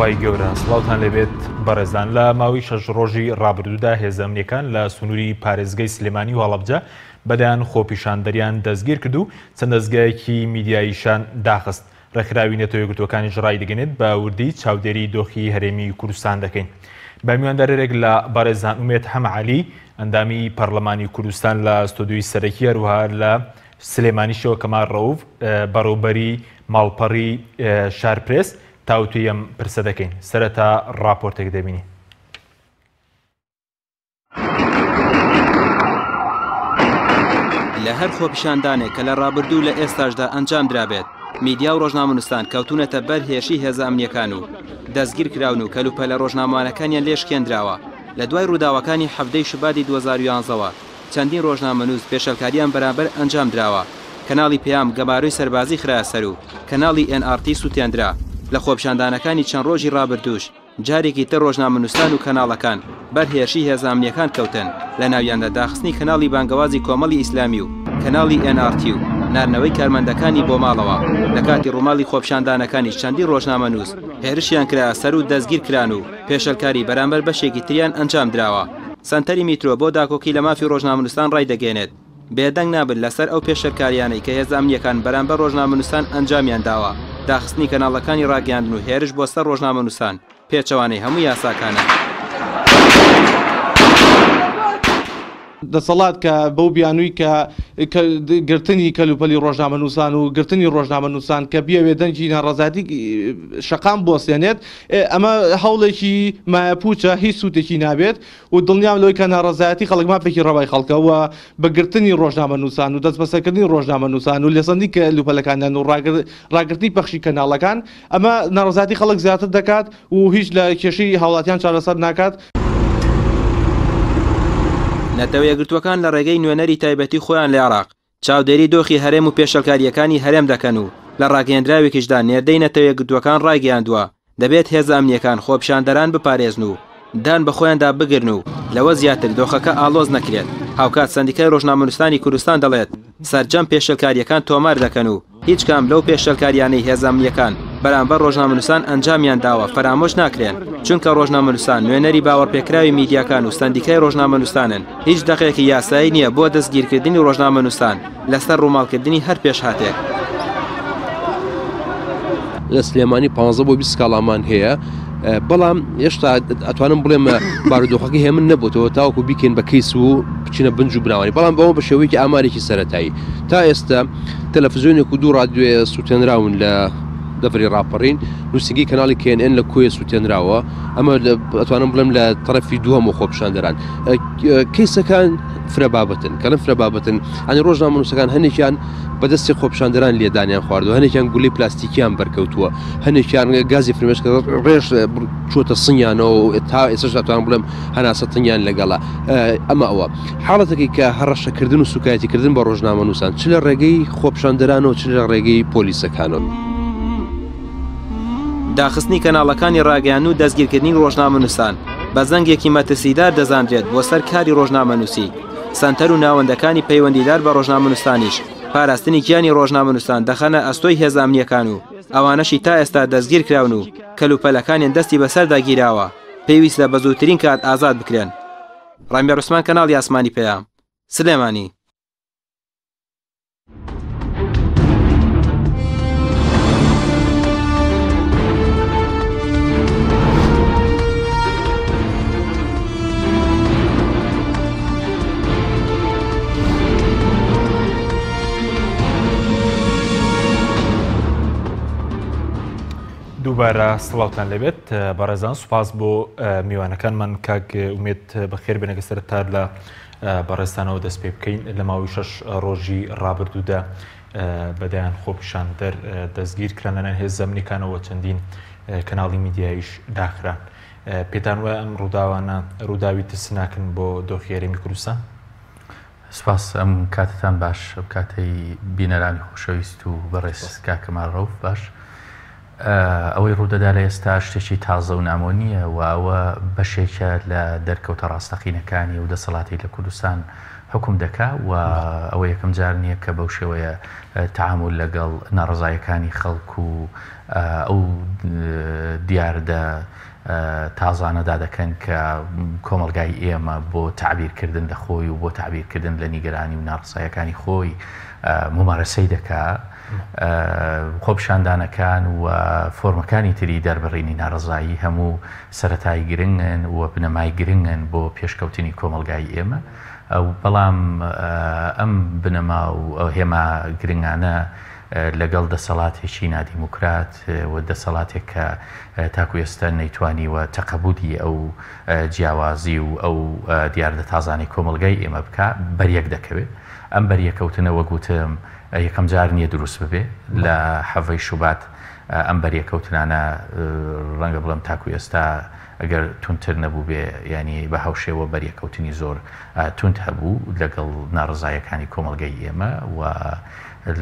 خوای گەورە سڵاوتان لێبێت بەڕێزان لە ماوەی شەش ڕۆژی ڕابردوودا هێزە ئەمنیەکان لە سنووری پارێزگەی سلێمانی و هەڵەبجە بەدەیان خۆپیشاندەریان دەستگیر کرد و چەند دەزگایەکی میدیاییشان داخست. ڕێکخراوی نەتەوە یەکگرتووەکانیش ڕایدەگەنێت بە وردی چاودێری دۆخی هەرێمی کوردستان دەکەین. بە میواندارێک لە بەڕێزان ئومێد حەمە عەلی ئەندامی پەرلەمانی کوردستان لە ستۆدیۆی سەرەکی هەروەها لە سلێمانیشەوە کەمال ڕەوف بەڕێوبەری ماڵپەڕی شارپرێس تاوتوێی ئەم پرسە دەکەین. سەرەتا ڕاپۆرتێک دەبینین. لە هەر خۆپیشاندانێک کە لە ڕابردوو لە ئێستاشدا ئەنجام درابێت، میدیا و ڕۆژنامەنووسان کەوتوونەتە بەر هێرشی هێزە ئەمنییەکان و دەستگیر کراون و کەلوپەلە ڕۆژنامەوانەکانیان لێ شکێندراوە. لە دوای ڕووداوەکانی حەڤدەی شوباتی 2011 وە چەندین ڕۆژنامەنووس پێشێلکارییان بەرامبەر ئەنجام دراوە، کەناڵی پەیام گەمارۆی سەربازی خرایە سەر و کەناڵی ئێن ئاڕ تی سووتێندرا. لە خۆپیشاندانەکانی چەند ڕۆژی ڕابردووش جارێکی تر ڕۆژنامەنووسان و کەناڵەکان بەر هێرشی هێزە ئەمنییەکان کەوتن، لەناویاندا داخستنی کەناڵی بانگەوازی کۆمەڵی ئیسلامی و کەناڵی ئێن ئاڕ تی و ناردنەوەی کارمەندەکانی بۆ ماڵەوە، لەکاتی ڕووماڵی خۆپیشاندانەکانیش چەندین ڕۆژنامەنووس هێرشیان کرایە سەر و دەستگیرکران و پێشێلکاری بەرامبەر بەشێکی تریان ئەنجامدراوە. سەنتەری میترۆ بۆ داکۆکی لە مافی ڕۆژنامەنووسان ڕایدەگەیەنێت، بێدەنگ نابن لەسەر ئەو پێشێلکارییانەی کە هێزە ئەمنییەکان بەرامبەر ڕۆژنامەنووسان ئەنجامیان داوە، داخستنی کەناڵەکانی ڕاگەیاندن و هێرش بۆ سەر ڕۆژنامەنووسان پێچەوانەی هەموو یاساکانە. دەسەڵات کە بەو بیانووی کە گرتنی کەلوپەلی ڕۆژنامەنووسان و گرتنی ڕۆژنامەنووسان کە بیەوێت دەنگی ناڕەزایەتی شەقام بوەستێنێت، ئەمە هەوڵێکی مایەپووچە هیچ سوودێکی نابێت. و دڵنیام لەوەی کە ناڕەزایەتی خەڵک مافێکی ڕەوای خەڵکە و بە گرتنی ڕۆژنامەنووسان و دەستبەسەرکردنی ڕۆژنامەنووسان و لێسەندنی کەلوپەلەکانیان و ڕاگرتنی پەخشی کەناڵەکان ئەمە ناڕەزایەتی خەڵک زیاتر دەکات و هیچ لە کێشەی هاوڵاتیان چارەسەر ناکات. نەتەوە یەکگرتووەکان لە ڕێگەی نوێنەری تایبەتی خۆیان لە عێراق چاودێری دۆخی هەرێم و پێشێلکارییەکانی هەرێم دەکەن و لە ڕاگەیەندراوێکیشدا نێردەی نەتەوە یەکگرتووەکان ڕایگەیاندووە، دەبێت هێزە ئەمنییەکان خۆپیشاندەران بپارێزن و دان بە خۆیاندا بگرن و لەوە زیاتر دۆخەکە ئاڵۆز نەکرێت. هاوکات سەندیکای ڕۆژنامەنووسانی کوردستان دەڵێت، سەرجەم پێشێلکارییەکان تۆمار دەکەن و هیچ کام لەو پێشێلکارییانەی هێزە ئەمنییەکان بەرامبەر ڕۆژنامەنووسان ئەنجامیان داوە فەرامۆش ناکرێن، چونکە ڕۆژنامەنووسان نوێنەری باوەڕپێکراوی میدیاکان و سەندیکای ڕۆژنامەنووسانن. هیچ دەقێکی یاسایی نییە بۆ دەستگیرکردنی ڕۆژنامەنووسان لەسەر ڕووماڵکردنی هەر پێشهاتێک. لە سلێمانی 15 بۆ 20 سکاڵامان هەیە بەڵام هێشتا ئەتوانم بڵێم بارودۆخەکە هێمن نەبووتەوە تاوەکو بیکەین بە کەیس و بچینە بنج و بناوانی بەڵام بەوە بە شێوەیەکی ئامارێکی سەتایی تا ئێستا تەلەفزیۆنێک و دوو ڕادیۆ سووتێنراون لە دەڤەری ڕاپەڕین نووسینگەی کەناڵی KNN لە کۆیە سووتێنراوە ئەمە ئەتوانم بڵێم لە تەرەفی دووەم و خۆپیشاندەران کەیسەکان فرە بابەتن کەڵم فرە بابەتن ئەنی ڕۆژنامەنووسەکان هەنێکیان بەدەستی خۆپیشاندەران لێدانیان خواردو هەنێکیان گولەی پلاستیکیان بەرکەوتووە هەنێکیان گازی فرمێسک ڕێژ چۆتە سنگیانەوە تا ئێستاش دەتوانم بڵێم هەناسە تەنگیان لەگەڵە ئەمە ئەوە حاڵەتەکەی کە هەڕەشەکردن و سوکایەتیکردن بە ڕۆژنامەنووسان چ لە ڕێگەی خۆپیشاندەرانەوە چ لە ڕێگەی پۆلیسەکانەوە. داخستنی کەناڵەکانی ڕاگەیاندن و دەستگیرکردنی ڕۆژنامەنووسان بە زەنگێکی مەترسیدار دەزانرێت بۆ سەر کاری ڕۆژنامەنووسی، سەنتەر و ناوەندەکانی پەیوەندیدار بە ڕۆژنامەنووسانیش پاراستنی گیانی ڕۆژنامەنووسان دەخەنە ئەستۆی هێزە ئەمنییەکان و ئەوانەشی تا ئێستا دەستگیرکراون و کەلوپەلەکانیان دەستی بەسەردا گیراوە پێویستە بە زووترین کات ئازاد بکرێن. ڕامیار عوسمان کەناڵی ئاسمانی پەیام، سلێمانی. دووبارە سڵاوتان لێبێت بەڕێزان سوپاس بۆ میوانەکانمان کاک ئومێد بەخێر بێنەکە سەرەتا لە بەڕێزتانەوە دەست پێ بکەین لە ماوەی شەش ڕۆژی ڕابردوودا بەدەیان خۆپیشاندەر دەستگیر کران لەلایەن هێزە ئەمنیەکانەوە چەندین کەناڵی میدیاییش داخران پێتان وایە ئەم ڕووداوانە ڕووداوی ترسناکن بۆ دۆخی هەرێمی کوردستان؟ سپاس ئەم کاتتان باش ئەم کاتەی بینەرانی خۆشەویست و بەڕێز کاک کەمال ڕەوف باش ئەوەی ڕوودەدا لە ئێستا شتێکی تازە و نامۆ نییە و ئەوە بەشێکە لە دەرکەوتە ڕاستەقینەکانی و دەسەڵاتی لە کوردستان حوکم دەکا و ئەوە یەکەم جار نییە کە بەو شێوەیە تەعامول لەگەڵ ناڕەزاییەکانی خەڵک و ئەو دیاردە تازانەدا دەکەن کە کۆمەڵگای ئێمە بۆ تەعبیرکردن لە خۆی و بۆ تەعبیرکردن لە نیگەرانی و ناڕەزاییەکانی خۆی مومارەسەی دەکا. خۆپیشاندانەکان و فۆرمەکانی تری دەربڕینی ناڕەزایی هەموو سەرەتای گرنگن و بنەمای گرنگن بۆ پێشکەوتنی کۆمەڵگای ئێمە، بەڵام ئەم بنەما و هێما گرنگانە لەگەڵ دەسەڵاتێکی نادیموکرات و دەسەڵاتێک کە تاکو ئێستا نەیتوانیوە تەقەبولی ئەو جیاوازی و ئەو دیاردە تازانەی کۆمەڵگای ئێمە بکا بەریەک دەکەوێت. ئەم بەریەکەوتنە وەک وتم یەکەم جار نییە دروست ببێ لە حەڤەی شوبات ئەم بەریەکەوتنانە ڕەنگە بڵێم تاکو ئێستا ئەگەر توندتر نەبووبێ یانی بە هاوشێوە بەریەکەوتنی زۆر توند هەبوو لەگەڵ ناڕەزایەکانی کۆمەڵگەی ئێمە و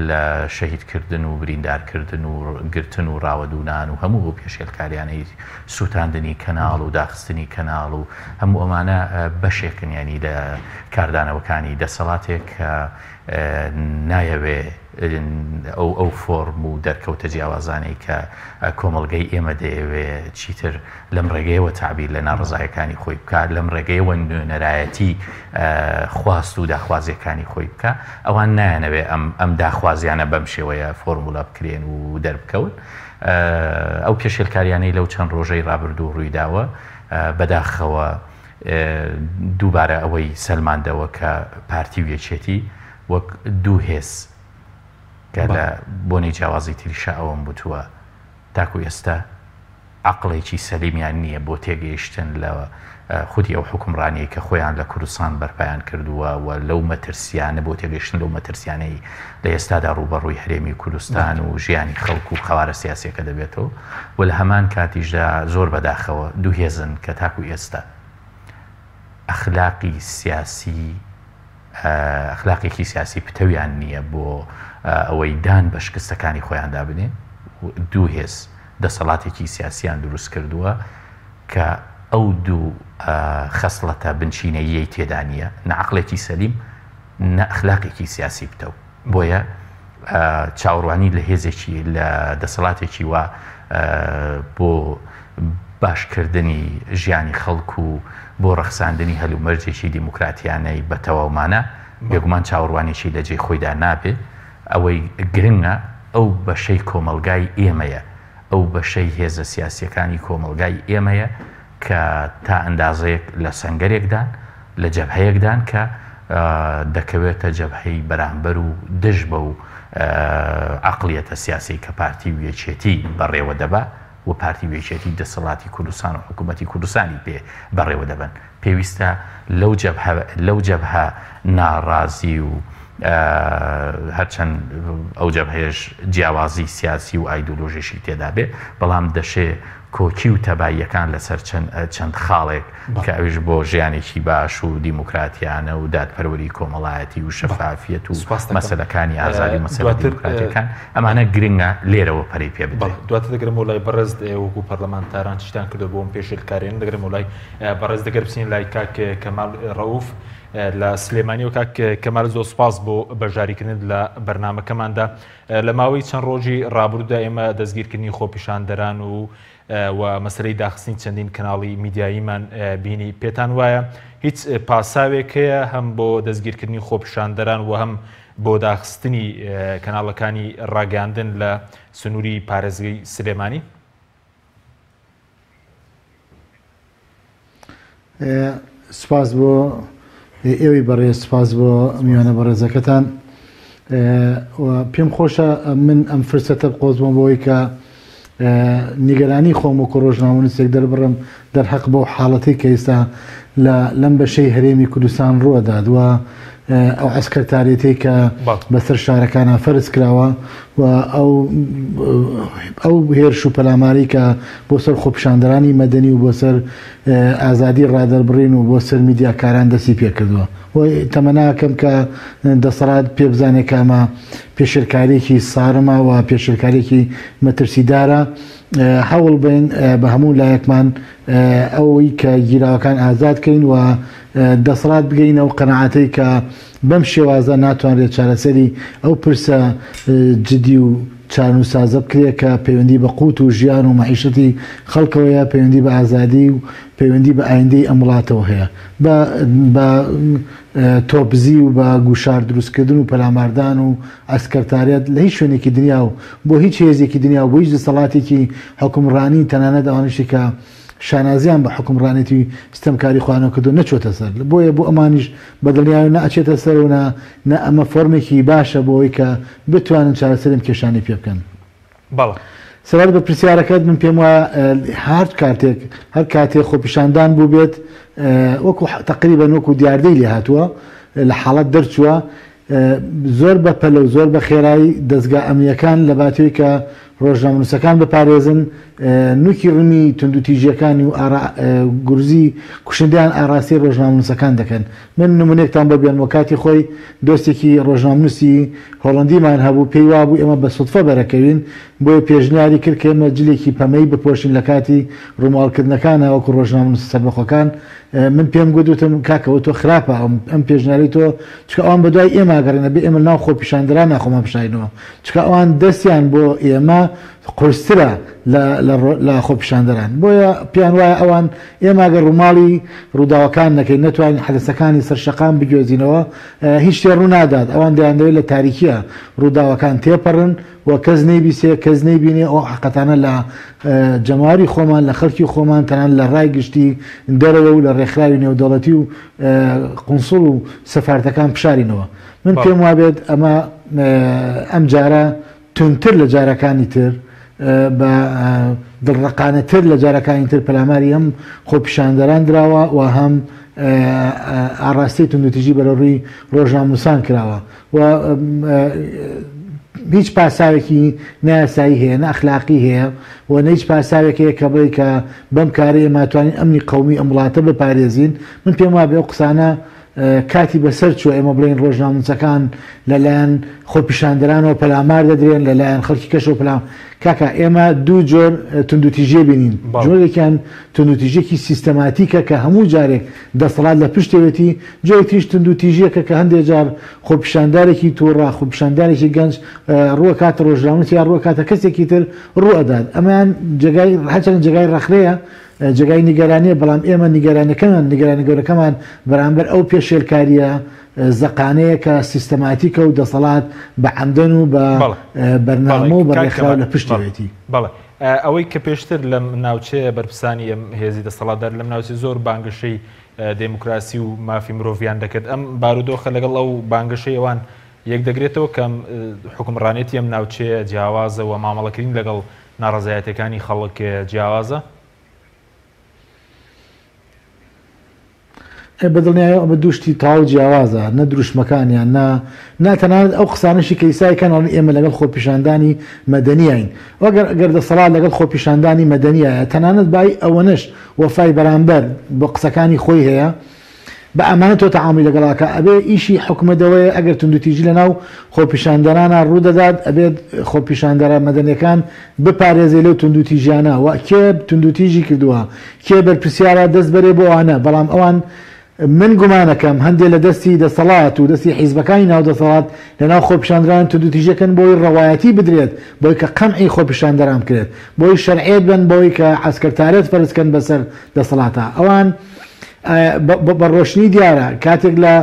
لە شەهیدکردن و بریندارکردن و گرتن و ڕاوەدوونان و هەموو ئەو پێشێلکاریانەی سووتاندنی کەناڵ و داخستنی کەناڵ و هەموو ئەمانە بەشێکن یانی لە کاردانەوەکانی دەسەڵاتێک کە نایەوێ ئەو ئەو فۆرم و دەرکەوتە جیاوازانەی کە کۆمەڵگەی ئێمە دەیەوێ چیتر لەم ڕێگەیەوە تەعبیر لە ناڕەزایەکانی خۆی بکا، لەم ڕێگەیەوە نوێنەرایەتی خواست و داخوازییەکانی خۆی بکا، ئەوان نایانەوێ ئەم ئەم داخوازیانە بەم شێوەیە فۆرمولە بکرێن و دەربکەون. ئەو پێشێلکاریانەی لەو چەند ڕۆژەی ڕابردوو ڕوویداوە بەداخەوە دووبارە ئەوەی سەلماندەوە کە پارتی و یەکێتی وەک دوو هێز کە لە بۆنەی جیاوازی تریشا ئەوەم وتووە تاکو ئێستا عەقڵێکی سەلیمیان نییە بۆ تێگەیشتن لە خودی ئەو حوکمڕانیەی کە خۆیان لە کوردستان بەرپایان کردووە و لەو مەترسیانە بۆ تێگەیشتن لەو مەترسیانەی لە ئێستادا ڕووبەڕووی هەرێمی کوردستان و ژیانی خەڵک و قەوارە سیاسیەکە دەبێتەوە و لە هەمان کاتیشدا زۆر بەداخەوە دوو هێزن کە تاکو ئێستا ئەخلاقی سیاسی ئەخلاقێکی سیاسی پتەویان نییە بۆ ئەوەی دان بە شکستەکانی خۆیاندا بنێن. دوو هێز دەسەڵاتێکی سیاسیان دروست کردووە کە ئەو دوو خەسڵەتە بنچینەییەی تێدا نییە، نە عەقڵێکی سەلیم، نە ئەخلاقێکی سیاسی پتەو. بۆیە چاوەڕوانی لە هێزێکی لە دەسەڵاتێکی وا بۆ باشکردنی ژیانی خەڵک و بۆ ڕەخساندنی هەلومەرجێکی دیموکراتیانەی بە تەواو مانا بێگومان چاوەڕوانیی لە جێی خۆیدا نابێ. ئەوەی گرنگە ئەو بەشەی کۆمەڵگای ئێمەیە، ئەو بەشەی هێزە سیاسییەکانی کۆمەڵگای ئێمەیە کە تا ئەندازەیەک لە سەنگەرێکدان، لە جەبهەیەکدان کە دەکەوێتە جەبهەی بەرامبەر و دژ بەو عەقڵیەتە سیاسیەی کە پارتی و یەکێتی بەڕێوە دەبا و پارتی و یەکێتی دەسەڵاتی کوردستان و حکوومەتی کوردستانی پێ بەڕێوە دەبەن. پێویستە لەو جەبهە لەو جەبهە ناڕازی و هەرچەند ئەو جەبهەیەش جیاوازی سیاسی و ئایدۆلۆژیشی تێدا بێ، بەڵام دەشێ کۆکی و تەباییەکان لەسەر چەند خاڵێک کە ئەویش بۆ ژیانێکی باش و دیموکراتیانە و دادپەروەری کۆمەڵایەتی و شەفافیەت و مەسەلەکانی ئازادی و مەسەلە دیموکراتیەکان ئەمانە گرنگە لێرەوە پەرەی پێ بدرێت. دواتر دەگەرمەوە لای بەڕێز وەکو پەرلەمانتاران چیتان کردووە بۆ ئەم پێشێلکاریانە دەگەرمەوە لای بەڕێز دەگەر بچین لای کاک کەمال ڕەئوف لە سلێمانی و کاک کەمال زۆر سوپاس بۆ بەشداریکردنت لە بەرنامەکەماندا. لە ماوەی چەند ڕۆژی ڕابردوودا ئێمە دەستگیرکردنی خۆپیشاندەران و و مەسەلەی داخستنی چەندین کەناڵی میدیاییمان بینی پێتان وایە هیچ پاساوێک هەیە هەم بۆ دەستگیرکردنی خۆپیشاندەران و هەم بۆ داخستنی کەناڵەکانی ڕاگەیاندن لە سنووری پارێزگەی سلێمانی؟ سپاس بۆ ئێوەی بەڕێز سپاس بۆ میوانە بەڕێزەکەتان پێم خۆشە من ئەم فرسەتە بقۆزمەوە بۆی کە نیگەرانی خۆم وەکو ڕۆژنامەنووسێک دەربڕم دەرحەق بەو حاڵەتی کە ئێستا لە لەم بەشەی هەرێمی کوردستان ڕووەدات و ئەو عەسکەرتاریەتەی کە بەسەر شارەکانا فەرز کراوە و ئەو ئەو هێرش و پەلاماری کە بۆ سەر خۆپیشاندەرانی مەدەنی و بۆ سەر ئازادی ڕادەربڕین و بۆ سەر میدیاکاران دەستی پێکردووە و تەمەناکەم کە دەسەڵات پێ بزانێت کە ئەمە پێشێلکاریەکی سارمە و پێشێلکاریەکی مەترسیدارە هەوڵ بین بە هەموو لایەکمان ئەوەی کە گیراوەکان ئازاد کەین و دەسەڵات بگەینە ئەو قەناعەتەی کە بەم شێوازە ناتوانرێت چارەسەری ئەو پرسە جدی و چارەنووسسازە بکرێت کە پەیوەندی بە قوت و ژیان و مەعیشەتی خەڵکەوەیە، پەیوەندی بە ئازادی و پەیوەندی بە ئایندەی ئەم وڵاتەوە هەیە. بە بە تۆپزی و بە گوشار دروستکردن و پەلاماردان و عەسکەرتاریەت لە هیچ شوێنێکی دنیا و بۆ هیچ هێزێکی دنیا و بۆ هیچ دەسەڵاتێکی حوکمڕانی تەنانەت ئەوانەشی کە شانازیان بە حوکمڕانێتی ستەمکاری خۆیانەوە کردووە نەچۆتە سەر بۆیە بۆ ئەمانیش بە دڵنیایەوە نە ئەچێتە سەر و نە نە ئەمە فۆرمێکی باشە بۆ ئەوەی کە بتوانن چارەسەری ئەم کێشانەی پێ بکەن. بەڵێ. سەبارەت بە پرسیارەکەت من پێم وایە هەر کاتێک هەر کاتێک خۆپیشاندان بووبێت وەکو تەقریبەن وەکو دیاردەی لێ هاتووە لە حاڵەت دەرچووە زۆر بە پەلە و زۆر بە خێرایی دەزگا ئەمنییەکان لە باتیەوەی کە ڕۆژنامەنووسەکان بپارێزن، نوکی ڕمی توندوتیژییەکانی و گورزی کوشندەیان ئاڕاستەی ڕۆژنامەنووسەکان دەکەن. من نمونەیەکتان بۆ بێنمەوە، کاتی خۆی دۆستێکی ڕۆژنامەنووسی هۆڵەندیمان هەبوو، پێی وابوو ئێمە بە سوتفە بەرەکەوین، بۆیە پێشنیاری کرد کە ئێمە جلێکی پەمەیی بپۆشین لە کاتی ڕووماڵکردنەکانا وەکو ڕۆژنامەنووسە سەربەخۆکان، من پێم گوت وتم کاکە ئەوە تۆ خراپە ئەم پێشنیارەی تۆ چونکە ئەوان بەدوای ئێمە ئەگەڕێن ئەبێ ئێمە لەناو خۆپیشاندەرانا خۆمان بشارینەوە چونکە ئەوان دەستیان بۆ ئێمە قورسترە لە لە خۆپیشاندەران بۆیە پێیان وایە ئەوان ئێمە ئەگەر ڕووماڵی ڕووداوەکان نەکەین نەتوانین حەدەسەکانی سەر شەقام بگوێزینەوە هیچ شتێ ڕوو نادات ئەوان دەیاندەوێت لە تاریکیە ڕووداوەکان تێپەڕن و کەس نەیبیسێ کەس نەیبینێ ئەو حەقەتانە لە جەماوەری خۆمان لە خەڵکی خۆمان تەنانەت لە ڕای گشتی دەرەوە و لە ڕێکخراوی نێودەوڵەتی و قونسوڵ و سەفارتەکان بشارینەوە من پێم وابێت ئەمە ئەم جارە توندتر لە جارەکانی تر بە دڵڕەقانەتر لە جارەکانی تر پەلاماری هەم خۆپیشاندەران دراوە و هەم ئاڕاستەی توندوتیژی بەرەوڕووی ڕۆژنامەنووسان کراوە و هیچ پاساوێکی نایاسایی هەیە نە ئەخلاقی هەیە و نە هیچ پاساوێک هەیە کە بڵێ کە بەم کارە ئێمە توانین ئەمنی قەومی ئەم وڵاتە بپارێزین من پێم وابێ ئەو قسانە کاتی بەسەر چووە ئێمە بڵێین ڕۆژنامەنووسەکان لەلایەن خۆپیشاندەرانەوە پەلامار دەدرێن لەلایەن خەڵکی کەشەوە پەلام کاکە ئێمە دوو جۆر توندوتیژیە بینین جۆرێکیان توندوتیژیەکی سیستەماتیکە کە هەموو جارێک دەسەڵات لە پشتەوێتی جۆرێک تریش توندوتیژیەکە کە هەندێک جار خۆپیشاندارێکی تووڕە خۆپیشاندارێکی گەنج ڕووەکاتە ڕۆژنامەنووس یا ڕووەکاتە کەسێکی تر ڕوو ئەدات ئەمەیان جێگای هەرچەند جێگای ڕەخنەیە جێگای نیگەرانیە بەڵام ئێمە نیگەرانیەکەمان نیگەرانی گەورەکەمان بەرامبەر ئەو پێشێلکاریە زەقانەیە کە سیستەماتیکە و دەسەڵات بە عەمدەن و بە بەرنامە و بە ڕێکخراو لە پشتەوەیەتی. بەڵێ ئەوەی کە پێشتر لەم ناوچەیە بەرپرسانی ئەم هێزی دەسەڵاتدار لەم ناوچەیە زۆر بانگەشەی دێموکراسی و مافی مرۆڤیان دەکرد ئەم بارودۆخە لەگەڵ ئەو بانگەشەی ئەوان یەکدەگرێتەوە کە حوکمڕانێتی ئەم ناوچەیە جیاوازە و مامەڵەکردن لەگەڵ ناڕەزایەتیەکانی خەڵک جیاوازە؟ بە دڵنیایەوە ئەمە دوو شتی تەواو جیاوازە، نە دروشمەکانیان، نە نا تەنانەت ئەو قسانەشی کە ئیستا ئەیکەن ئەڵێن ئێمە لەگەڵ خۆپیشاندانی مەدەنیین. ئەگەر ئەگەر دەسەڵات لەگەڵ خۆپیشاندانی مەدەنیایە، تەنانەت بای ئەوەنەش وەفای بەرامبەر بە قسەکانی خۆی هەیە، بە ئەمانەتەوە تەعامولی لەگەڵ ئەکا، ئەبێ ئیشی حکومەت ئەوەیە ئەگەر توندوتیژی لەناو خۆپیشاندەرانا ڕوودەدات ئەبێت خۆپیشاندەرە مەدەنیەکان بپارێزێ لەو توندوتیژیانە و کێ توندوتیژی کردووە کێ بەرپرسیارە دەست بەرێ بۆ ئەوانە بەڵام ئەوان من گومانەکەم هەندێ لە دەستی دەسەڵات و دەستی حیزبەکانی ناو دەسەڵات لەناو خۆپیشاندران توندوتیژیەکەن بۆی ڕەوایەتی بدرێت بۆی کە قەمعی خۆپیشاندەران بکرێت بۆی شەرعیەت بەن بۆی کە عەسکەرتارێت فەرز کەن بەسەر دەسەڵاتا ئەوان بە ڕۆشنی دیارە کاتێک لە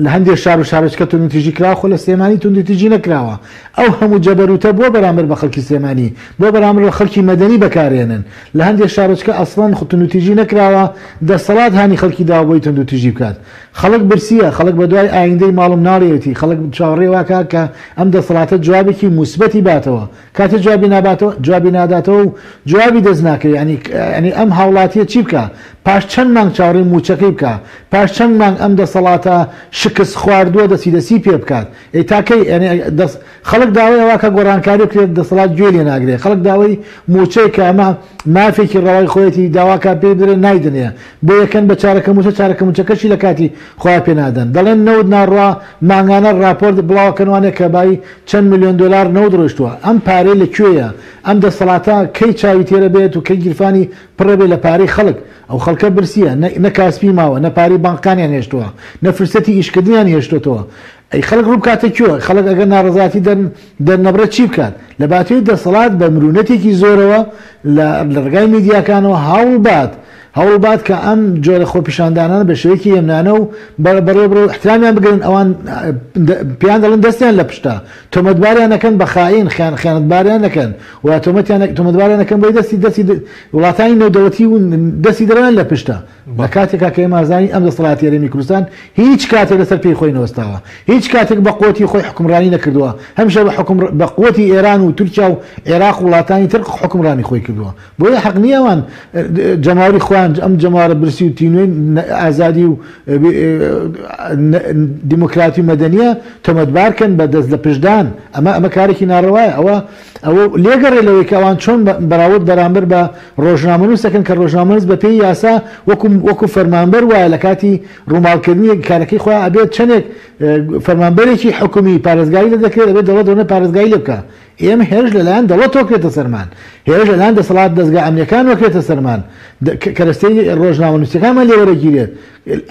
لە هەندێک شار و شارۆچکە توندوتیژی کراوە خۆ لە سلێمانی توندوتیژی نەکراوە ئەو هەموو جەبەروتە بۆ بەرامبەر بە خەڵکی سلێمانی بۆ بەرامبەر بە خەڵکی مەدەنی بەکارێنن لە هەندێک شارۆچکە ئەسڵەن توندوتیژی نەکراوە دەسەڵات هانی خەڵکی داوە بۆی توندوتیژی بکات خەڵک برسیە خەڵک بەدوای ئایندەی ماڵ و مناڵیەتی خەڵک چاوەڕێ واکا کە ئەم دەسەڵاتە جوابێکی موسبەتی باتەوە کاتێ جوابی ناباتەوە جوابی ناداتەوە و جوابی دەست ناکەوێ یانی یانی ئەم هاوڵاتیە چی بکا پاش چەند مانگ چاوەڕێی موچەکەی بکا پاش چەند مانگ ئەم دەسەڵاتە شکست خواردووە دەستی دەستی پێ بکات ئەی تا کەی یانی دەس خەڵک داوای ئەوە کە گۆڕانکاری بکرێت دەسەڵات گوێی لێ ناگرێ خەڵک داوای موچەی کە ئەمە مافێکی ڕەوای خۆیەتی داواکا پێی بدرێ نایدەنێ بۆ یەکەن بە چارەکە موچە چارەکە موچەکەشی لە کاتی خۆیان پێ نادەن. دەڵێن نەوت ناڕوا، مانگانە ڕاپۆرت بڵاوەکەنوانێ کە بایی چەند ملیۆن دۆلار نەوت ڕۆیشتووە. ئەم پارەی لە کوێیە؟ ئەم دەسەڵاتە کەی چاوی تێرە بێت و کەی گیرفانی پڕە بێ لە پارەی خەڵک؟ ئەو خەڵکە برسییە، نە نە کاسپی ماوە، نە پارەی بانقەکانیان هێشتووە، نە فرسەتی ئیشکردنیان هێشتۆتەوە. ئەی خەڵک ڕوو بکاتە کوێ؟ خەڵک ئەگەر ناڕەزایەتی دەر دەرنەبڕێت چی بکات؟ لە باتیی دەسەڵات بە مرونەتێکی زۆرەوە لە لە ڕێگای میدیاکانەوە هەوڵ بات هەوڵ بات کە ئەم جۆرە خۆپیشاندانانە بە شێوەیەکی هێمنانە و بەڕێوە بڕێ و ئیحترامیان بگرن ئەوان پێیان دەڵێن دەستیان لە پشتە تۆمەتباریان ئەکەن بە خائین خیان خیانەتباریان ئەکەن و تۆمەتیان تۆمەتباریان ئەکەن بۆی دەستی دەستی وڵاتانی نێودەوڵەتی و دەستی دەرەوەیان لە پشتە لە کاتێکا کە ئێمە ئەزانین ئەم دەسەڵاتی هەرێمی کوردستان هیچ کاتێک لەسەر پێی خۆی نەوەستاوە، هیچ کاتێک بە قوتی خۆی حوکمڕانی نەکردووە، هەمیشە بە حوکم بە قوتی ئێران و تورکیا و عێراق و وڵاتانی تر حوکمڕانی خۆی کردووە. بۆیە حەق نییە ئەوان جەماوەری خۆیان ئەم جەماوەرە برسی و تینووی ئازادی و دیموکراتی و مەدەنییە تۆمەتبار کەن بە دەست لە پشتدان. ئەمە ئەمە کارێکی ناڕەوایە. ئەوە ئەوە لێگەڕێ لەوەی کە ئەوان چۆن بەراورد بەرامبەر بە ڕۆژنامەنووس دەکەن کە ڕۆژنامەنووس بە پێی یاسا وەکو وەکو فەرمانبەر وایە لە کاتی ڕووماڵکردنی کارەکەی خۆیان ئەبێت چەندێک فەرمانبەرێکی حکومی پارێزگاری لێ دەکرێت ئەبێت دەوڵەت ئەوەنە پارێزگاری لێ بکا ئێمە هێرش لەلایەن دەوڵەتەوە کرێتە سەرمان هێرش لەلایەن دەسەڵات دەزگا ئەمنیەکانەوە کرێتە سەرمان کەرەستەی ڕۆژنامەنووسیەکانمان لێ وەرەگیرێت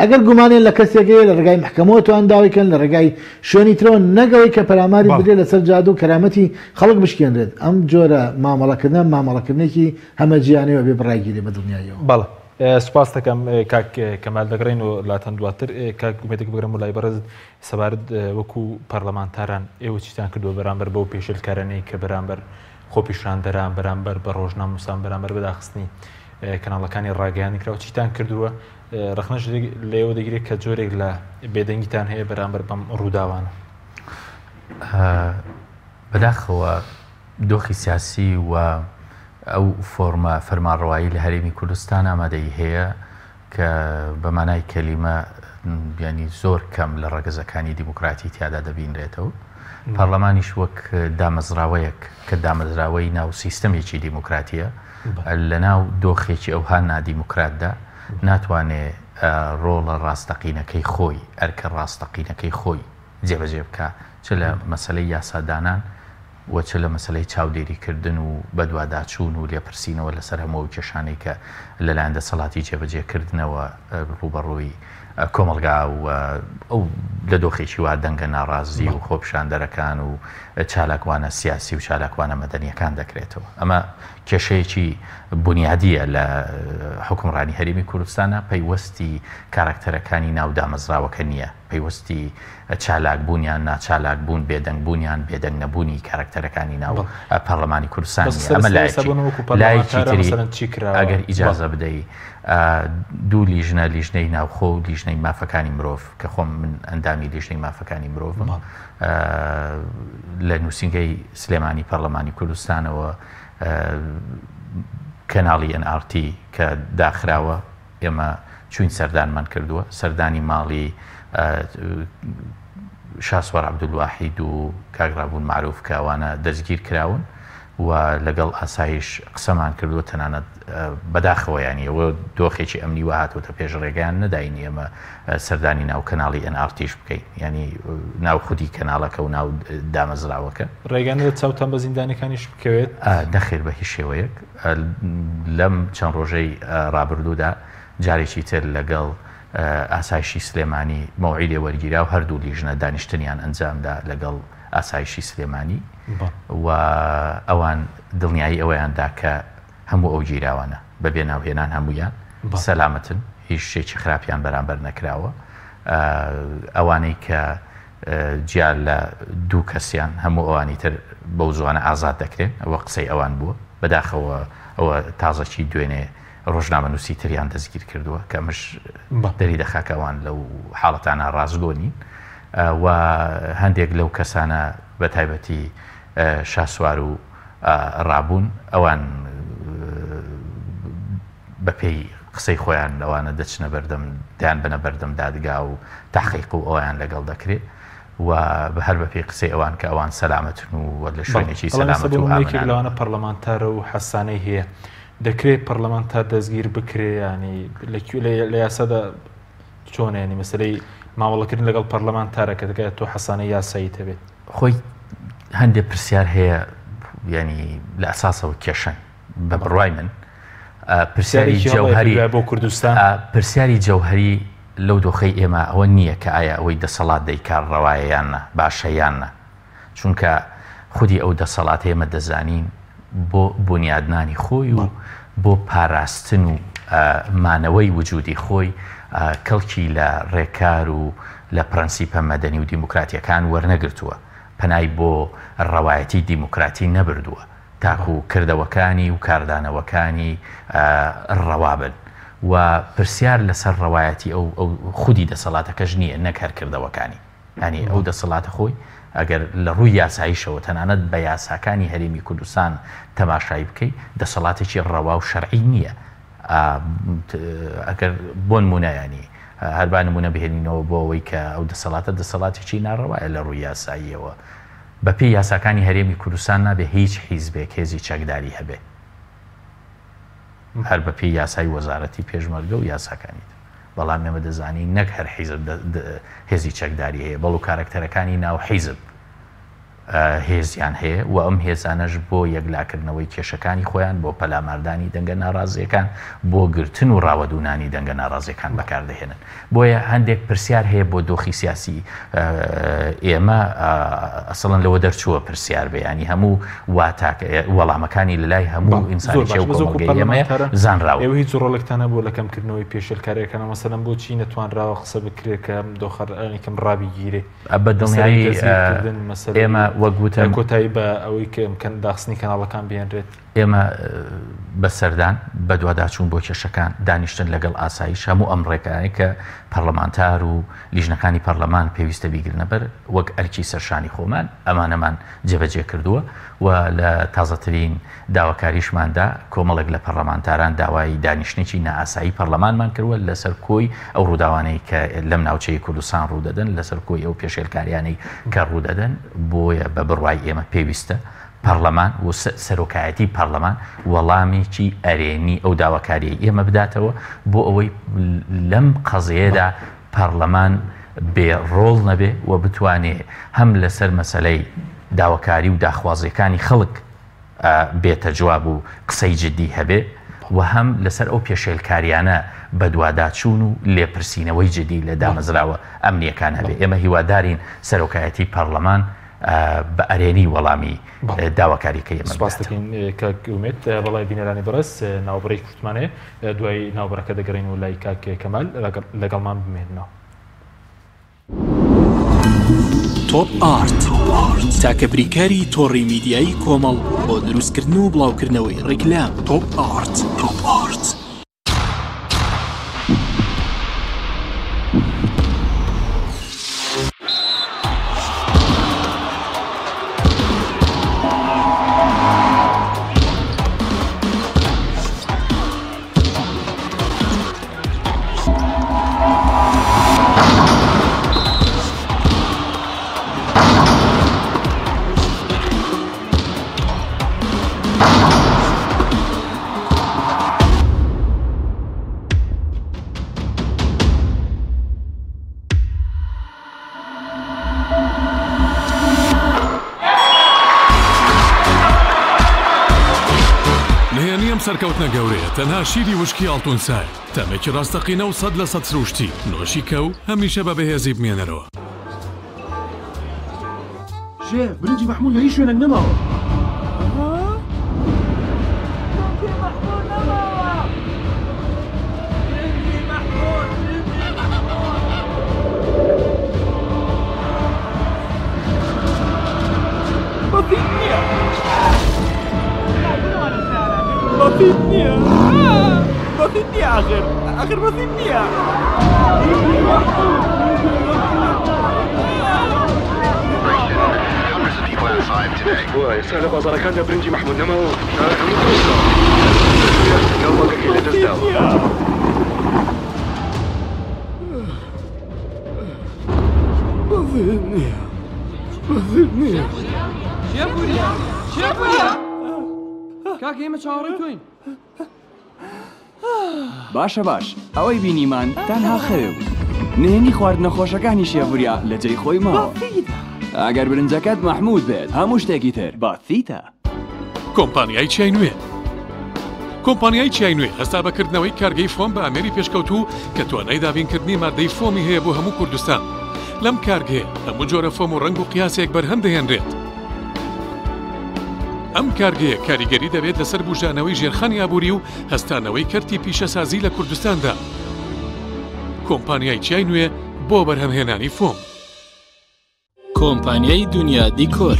ئەگەر گومانیان لە کەسێک هەیە لە ڕێگای مەحکەمەوە توان داوای کەن لە ڕێگای شوێنی ترەوە نەک ئەوەی کە پەلاماری بدرێت لەسەر جادە و کەرامەتی خەڵک بشکێنرێت ئەم جۆرە مامەڵەکردنە مامەڵەکردنێکی هەمەجیانەیە و ئەبێ بڕاگیرێ بە دڵنیاییەوە. بەڵێ سوپاست دەکەم کاک کەمال دەگەڕێین و لاتان دواتر کاک ئومێدێک بگرم و لای بەڕێزت سەبارەت وەکو پەرلەمانتاران ئێوە چیتان کردووە بەرامبەر بەو پێشێلکارانەی کە بەرامبەر خۆپیشاندەران بەرامبەر بە ڕۆژناموسان بەرامبەر بە داخستنی کەناڵەکانی ڕاگەیاندن کراوە چیتان کردووە ڕەخنەش لێوە دەگیرێت کە جۆرێک لە بێدەنگیتان هەیە بەرامبەر بەم ڕووداوانە. بەداخەوە دۆخی سیاسی و ئەو فۆرمە فەرمانڕەوایی لە هەرێمی کوردستان ئامادەیی هەیە کە بە مانای کەلیمە یانی زۆر کەم لە ڕەگەزەکانی دیموکراتی تیادا دەبینرێتەوە. پەرلەمانیش وەک دامەزراوەیەک کە دامەزراوەی ناو سیستەمێکی دیموکراتیە لە ناو دۆخێکی ئەوها نادیموکراتدا ناتوانێ ڕۆڵە ڕاستەقینەکەی خۆی، ئەرکە ڕاستەقینەکەی خۆی جێبەجێ بکا چ لە مەسەلەی یاسادانان و چ لە مەسەلەی چاودێریکردن و بەدواداچوون و لێپرسینەوە لەسەر هەموو ئەو کێشانەی کە لەلایەن دەسەڵاتی جێبەجێکردنەوە ڕووبەڕووی کۆمەڵگا و ئەو لە دۆخێکی وا دەنگە ناڕازی و خۆپیشاندەرەکان و چالاکوانە سیاسی و چالاکوانە مەدەنییەکان دەکرێتەوە. ئەمە کێشەیەکی بونیادییە لە حوکمڕانی هەرێمی کوردستانا، پەیوەستی کاراکتەرەکانی ناو دامەزراوەکە نییە. پەیوەستی چالاک بوون یان ناچالاک بوون، بێدەنگ بوون یان بێدەنگ نەبوونی کارەکتەرەکانی ناو پەرلەمانی کوردستان نییە. ئەمە لایەکی. لایەکی تری ئەگەر ئیجازە بدەی دوو لیژنە، لیژنەی ناوخۆ و لیژنەی مافەکانی مرۆڤ کە خۆم من ئەندامی لیژنەی مافەکانی مرۆڤم لە نووسینگەی سلێمانی پەرلەمانی کوردستانەوە کەناڵی NRT کە داخراوە ئێمە چووین سەردانمان کردووە، سەردانی ماڵی شاسوار عەبدولواحید و کاک ڕابوون مەعروف کە ئەوانە دەستگیر کراون و لەگەڵ ئاسایش قسەمان کردووە، تەنانەت بەداخەوە یانی ئەوە دۆخێکی ئەمنی وا هاتووەتە پێش ڕێگەیان نەداین ئێمە سەردانی ناو کەناڵی ئێن ئاڕ تیش بکەین، یانی ناو خودی کەناڵەکە و ناو دامەزراوەکە. ڕێگا نەدات چاوتان بە زیندانیەکانیش بکەوێت؟ نەخێر بە هیچ شێوەیەک. لەم چەند ڕۆژەی ڕابردوودا جارێکی تر لەگەڵ ئاسایشی سلێمانی مەوعیدێ وەرگیرا و هەردوو لیژنە دانیشتنیان ئەنجامدا لەگەڵ ئاسایشی سلێمانی و ئەوان دڵنیایی ئەوەیان دا کە هەموو ئەو گیراوانە بە بێ ناوهێنان هەموویان سەلامەتن، هیچ شتێکی خراپیان بەرامبەر نەکراوە. ئەوانەی کە جیا لە دوو کەسیان هەموو ئەوانی تر بەو زوانە ئازاد دەکرێن، ئەوە قسەی ئەوان بووە. بەداخەوە ئەوە تازەکی دوێنێ ڕۆژنامەنووسی تریان دەستگیر کردووە کە ئەمەش دەری دەخا کە ئەوان لەو حاڵەتانە ڕاستگۆ نین و هەندێک لەو کەسانە بە تایبەتی شاسوار و ڕابوون ئەوان بەپێی قسەی خۆیان ئەوانە دەچنە بەردەم دەیانبەنە بەردەم دادگا و تەحقیق و ئەویان لەگەڵ دەکرێت و هەر بەپێی قسەی ئەوان کە ئەوان سەلامەتن و لە شوێنێکی سەلامەت و ئامنان. لەوانە پەرلەمانتارە و حەسانەی هەیە دەکرێت پەرلەمانتار دەستگیر بکرێ ینی لە یاسادا چۆنە یانی مەسەلەی مامەڵەکردن لەگەڵ پەرلەمانتارە کە دەکات تۆ حەسانەی یاساییت هەبێت؟ خۆی هەندێک پرسیار هەیە ینی لە ئەساسەوە کێشەن بە بڕوای من پرسیاری جەوهری بۆ کوردستان پرسیاری جەوهری لەو دۆخەی ئێمە ئەوە نییە کە ئایا ئەوەی دەسەڵات دەیکار ڕەوایە یان نا باشە یان نا چونکە خودی ئەو دەسەڵاتە ئێمە دەزانین بۆ بونیادنانی خۆی و بۆ پاراستن و مانەوەی وجودی خۆی کەڵکی لە ڕێکار و لە پرەنسیپە مەدەنی و دیموکراتیەکان وەرنەگرتووە، پەنای بۆ ڕەوایەتی دیموکراتی نەبردووە تاکو کردەوەکانی و کاردانەوەکانی ڕەوا بن و پرسیار لەسەر ڕەوایەتی ئەو خودی دەسەڵاتەکەش نییە نەک هەر کردەوەکانی. یانی ئەو دەسەڵاتە خۆی ئەگەر لە ڕووی یاساییشەوە تەنانەت بە یاساکانی هەرێمی کوردستان تەماشای بکەی دەسەڵاتێکی ڕەوا و شەرعی نییە. ئەگەر بۆ نموونە یانی هەر با نموونە بهێنینەوە بۆ ئەوەی کە ئەو دەسەڵاتە دەسەڵاتێکی ناڕەوایە لە ڕووی یاساییەوە. بەپێی یاساکانی هەرێمی کوردستان نابێ هیچ حیزبێک هێزی چەکداری هەبێ. هەر بەپێی یاسای وەزارەتی پێشمەرگە و یاساکانی تر. بەڵام ئێمە دەزانین نەک هەر حیزب هێزی چەکداری هەیە، بەڵو کارەکتەرەکانی ناو حیزب هێزیان هەیە و ئەم هێزانەش بۆ یەکلاکردنەوەی کێشەکانی خۆیان، بۆ پەلاماردانی دەنگە ناڕازییەکان، بۆ گرتن و ڕاوەدوونانی دەنگە ناڕازییەکان بەکاردەهێنن. بۆیە هەندێک پرسیار هەیە بۆ دۆخی سیاسی ئێمە ئەسڵەن لەوە دەرچووە پرسیار بێ ینی هەموو واتاکە وەڵامەکانی لە لای هەموو ئینسانی کۆمەڵگەی ئێمەیە زانراوە. ئێوە هیچ ڕۆڵێکتان هەبووە لە کەمکردنەوەی پێشێلکارییەکان؟ مەسەلەن بۆچی نەتوانراوە قسە بکرێت کە ئەم دۆخە لانی کەم ڕابگیرێ؟ بە دڵنیایی ئێمە وەک وتم کۆتایی بە ئەوەی کە داخستنی کەناڵەکان بهێنرێت. ئێمە بە سەردان، بەدواداچوون بۆ کێشەکان، دانیشتن لەگەڵ ئاسایش، هەموو ئەم ڕێگایانەی کە پەرلەمانتار و لیژنەکانی پەرلەمان پێویستە بیگرنەبەر، وەک ئەرکی سەرشانی خۆمان ئەمانەمان جێبەجێ کردووە و لە تازەترین داواکاریشماندا کۆمەڵێک لە پەرلەمانتاران داوای دانیشتنێکی نائاسایی پەرلەمانمان کردووە لەسەر کۆی ئەو ڕووداوانەی کە لەم ناوچەی کوردستان ڕوودەدەن، لەسەر کۆی ئەو پێشێلکاریانەی کە ڕوودەدەن، بۆیە بە بڕوای ئێمە پێویستە پەڕلەمان و سەرۆکایەتی پەڕلەمان وەڵامێکی ئەرێنی ئەو داواکاریەی ئێمە بداتەوە بۆ ئەوەی لەم قەزیەیەدا پەڕلەمان بێ ڕۆڵ نەبێ و بتوانێ هەم لەسەر مەسەلەی داواکاری و داخوازیەکانی خەڵک بێتە جواب و قسەی جدی هەبێ و هەم لەسەر ئەو پێشێلکاریانە بەدواداچوون و لێپرسینەوەی جدی لە دامەزراوە ئەمنیەکان هەبێ. ئێمە هیوادارین سەرۆکایەتی پەڕلەمان بە ئەرێنی وەڵامی داواکاریەکەی ئێمە سپاس دەکەین کاک ئومێد. بەڵێ بینەرانی بەڕێز ناوبڕی کورتمان هەیە، دوای ناوبڕەکە دەگەڕێین و لای کاک کەمال لەگەڵمان بمێننەوە. تۆپ ئارت تاکە بریکاری تۆڕی میدیایی کۆمەڵ بۆ دروستکردن و بڵاوکردنەوەی ڕیکلام. تۆپ ئارت. تۆپ ئارت. نهێنی ئەم سەرکەوتنە گەورەیە تەنها شیری وشکی ئاڵتونسایە، تامێکی ڕاستەقینە و 100% سروشتی، نۆشی کە و هەمیشە بە بەهێزی بمێنەرەوە. شێف برنجی مەحمول لە هیچ شوێنێک نەماوە. بەسیط نییە بەسیط نییە ئاخر ئاخر بەسیط نییە. وا ئێستا لە بازاڕەکاندا برنجی مەحمود نەماوە و هەموو فرۆشراوە. ناوبانگەکەی لەدەست داوە. بەسیط نییە بەسیط نییە. کاکە ئێمە چاوەڕێی تۆین. باشە باش ئەوەی بینیمان تەنها خەوێ بوو. نهێنی خواردنە خۆشەکانی شێف وریا لە جێی خۆی ماوە. ئەگەر برنجەکەت مەحمود بێت، هەموو شتێکی تر بەسیتە. کۆمپانیای چیای نوێ کۆمپانیای چیای نوێ هەستا بە کردنەوەی کارگەی فۆم بە ئامێری پێشکەوتوو کە توانای دابینکردنی مادەی فۆمی هەیە بۆ هەموو کوردستان. لەم کارگەیە هەموو جۆرە فۆم و ڕەنگ و قیاسێک بەرهەم دەهێنرێت. ئەم کارگەیە کاریگەری دەبێت لەسەر بوژانەوەی ژێرخانی ئابووری و هەستانەوەی کەرتی پیشەسازی لە کوردستاندا. کۆمپانیای چیای نوێ بۆ بەرهەمهێنانی فۆم. کۆمپانیای دونیا دیکۆر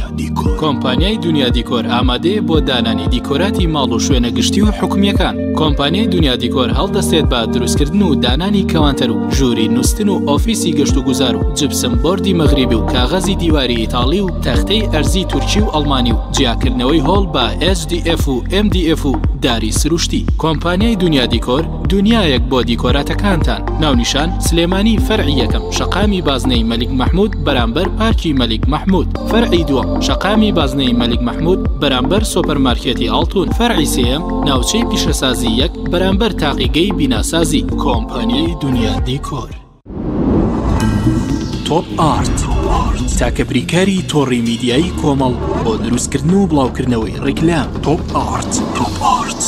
کۆمپانیای دونیا دیکۆر ئامادەیە بۆ دانانی دیکۆراتی ماڵ و شوێنە گشتی و حکومییەکان. کۆمپانیای دونیا دیکۆر هەڵدەستێت بە دروستکردن و دانانی کەوانتەر و ژووری نوستن و ئۆفیسی گەشتوگوزار و جپسم بۆردی مەغریبی و کاغەزی دیواری ئیتاڵی و تەختەی ئەرزی تورکی و ئەڵمانی و جیاکردنەوەی هۆڵ بە HDF و MDF و داری سروشتی. کۆمپانیای دونیا دیکۆر دونیایەک بۆ دیکۆراتەکانتان. ناونیشان، سلێمانی فەرعی یەکەم شەقامی بازنەی مەلیک مەحمود بەرامبەر پارکی مەلیک مەحمود. فەرعی دووەم شەقامی بازنەی مەلیک مەحمود بەرامبەر سۆپەرمارکێتی ئاڵتون. فەرعی سێیەم ناوچەی پیشەسازی یەک بەرامبەر تاقیگەی بیناسازی. کۆمپانیای دونیا دیکۆر. تۆپ ئارت تاکە بریکاری تۆڕی میدیایی کۆمەڵ بۆ دروستکردن و بڵاوکردنەوەی ڕیکلام. تۆپ ئارت. تۆپ ئارت.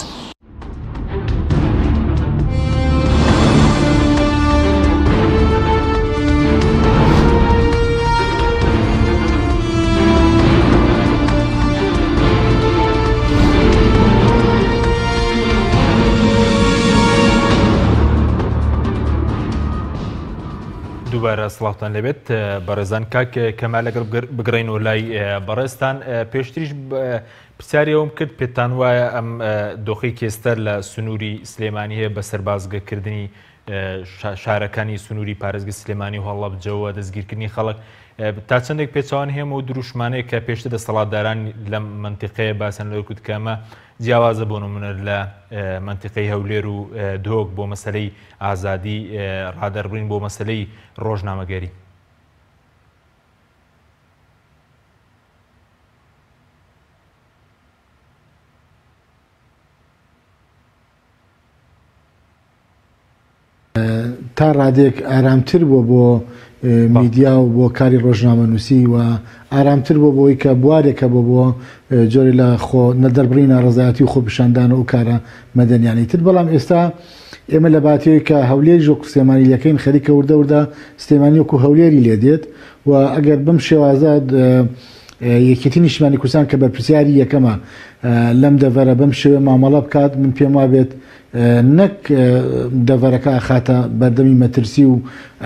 دووبارە سڵاوتان لێبێت بەڕێزان کاک کەمال لەگەڵ بگڕینەوە لای بەڕێزتان پێشتریش پرسیاری ئەوم کرد پێتان وایە ئەم دۆخی کێستەر لە سنووری سلێمانی هەیە بە سەربازگەکردنی شارەکانی سنووری پارێزگە سلێمانی و هەڵەبجەوە دەستگیرکردنی خەڵک تا چەندێک پێچوان هێمە و دروشمانەیە کە پێشتر دەسەڵاتداران لەم منتیقەیە باسیان لەوە کرد کە ئەمە جیاوازە بۆ نمونە لە مەنتیقەی هەولێر و دهۆک بۆ مەسەلەی ئازادی ڕادەربڕین بۆ مەسەلەی ڕۆژنامەگەری. تا ڕادەیەک ئارامتر بووە بۆ میدیا و بۆ کاری ڕۆژنامەنووسی و ئارامتر بووە بۆی کە بوارێکە بۆ بۆ جۆرێ لە خۆ نەدەربڕی ناڕەزایەتی و خۆپیشاندان و ئەو کارە مەدەنیانەی تر بەڵام ئێستا ئێمە لە باتیەوەی کە هەولێریش وەکو سلێمانی لەکەین خەریکە وردە وردە سلێمانی وەکو هەولێری لێ دێت و ئەگەر بەم شێوازە یەکێتی نیشتمانی کوردستان کە بەرپرسیاری یەکەمە لەم دەڤەرە بەم شێوە مامەڵە بکات من پێم وابێت نەک دەڤەرەکە ئەخاتە بەردەمی مەترسی و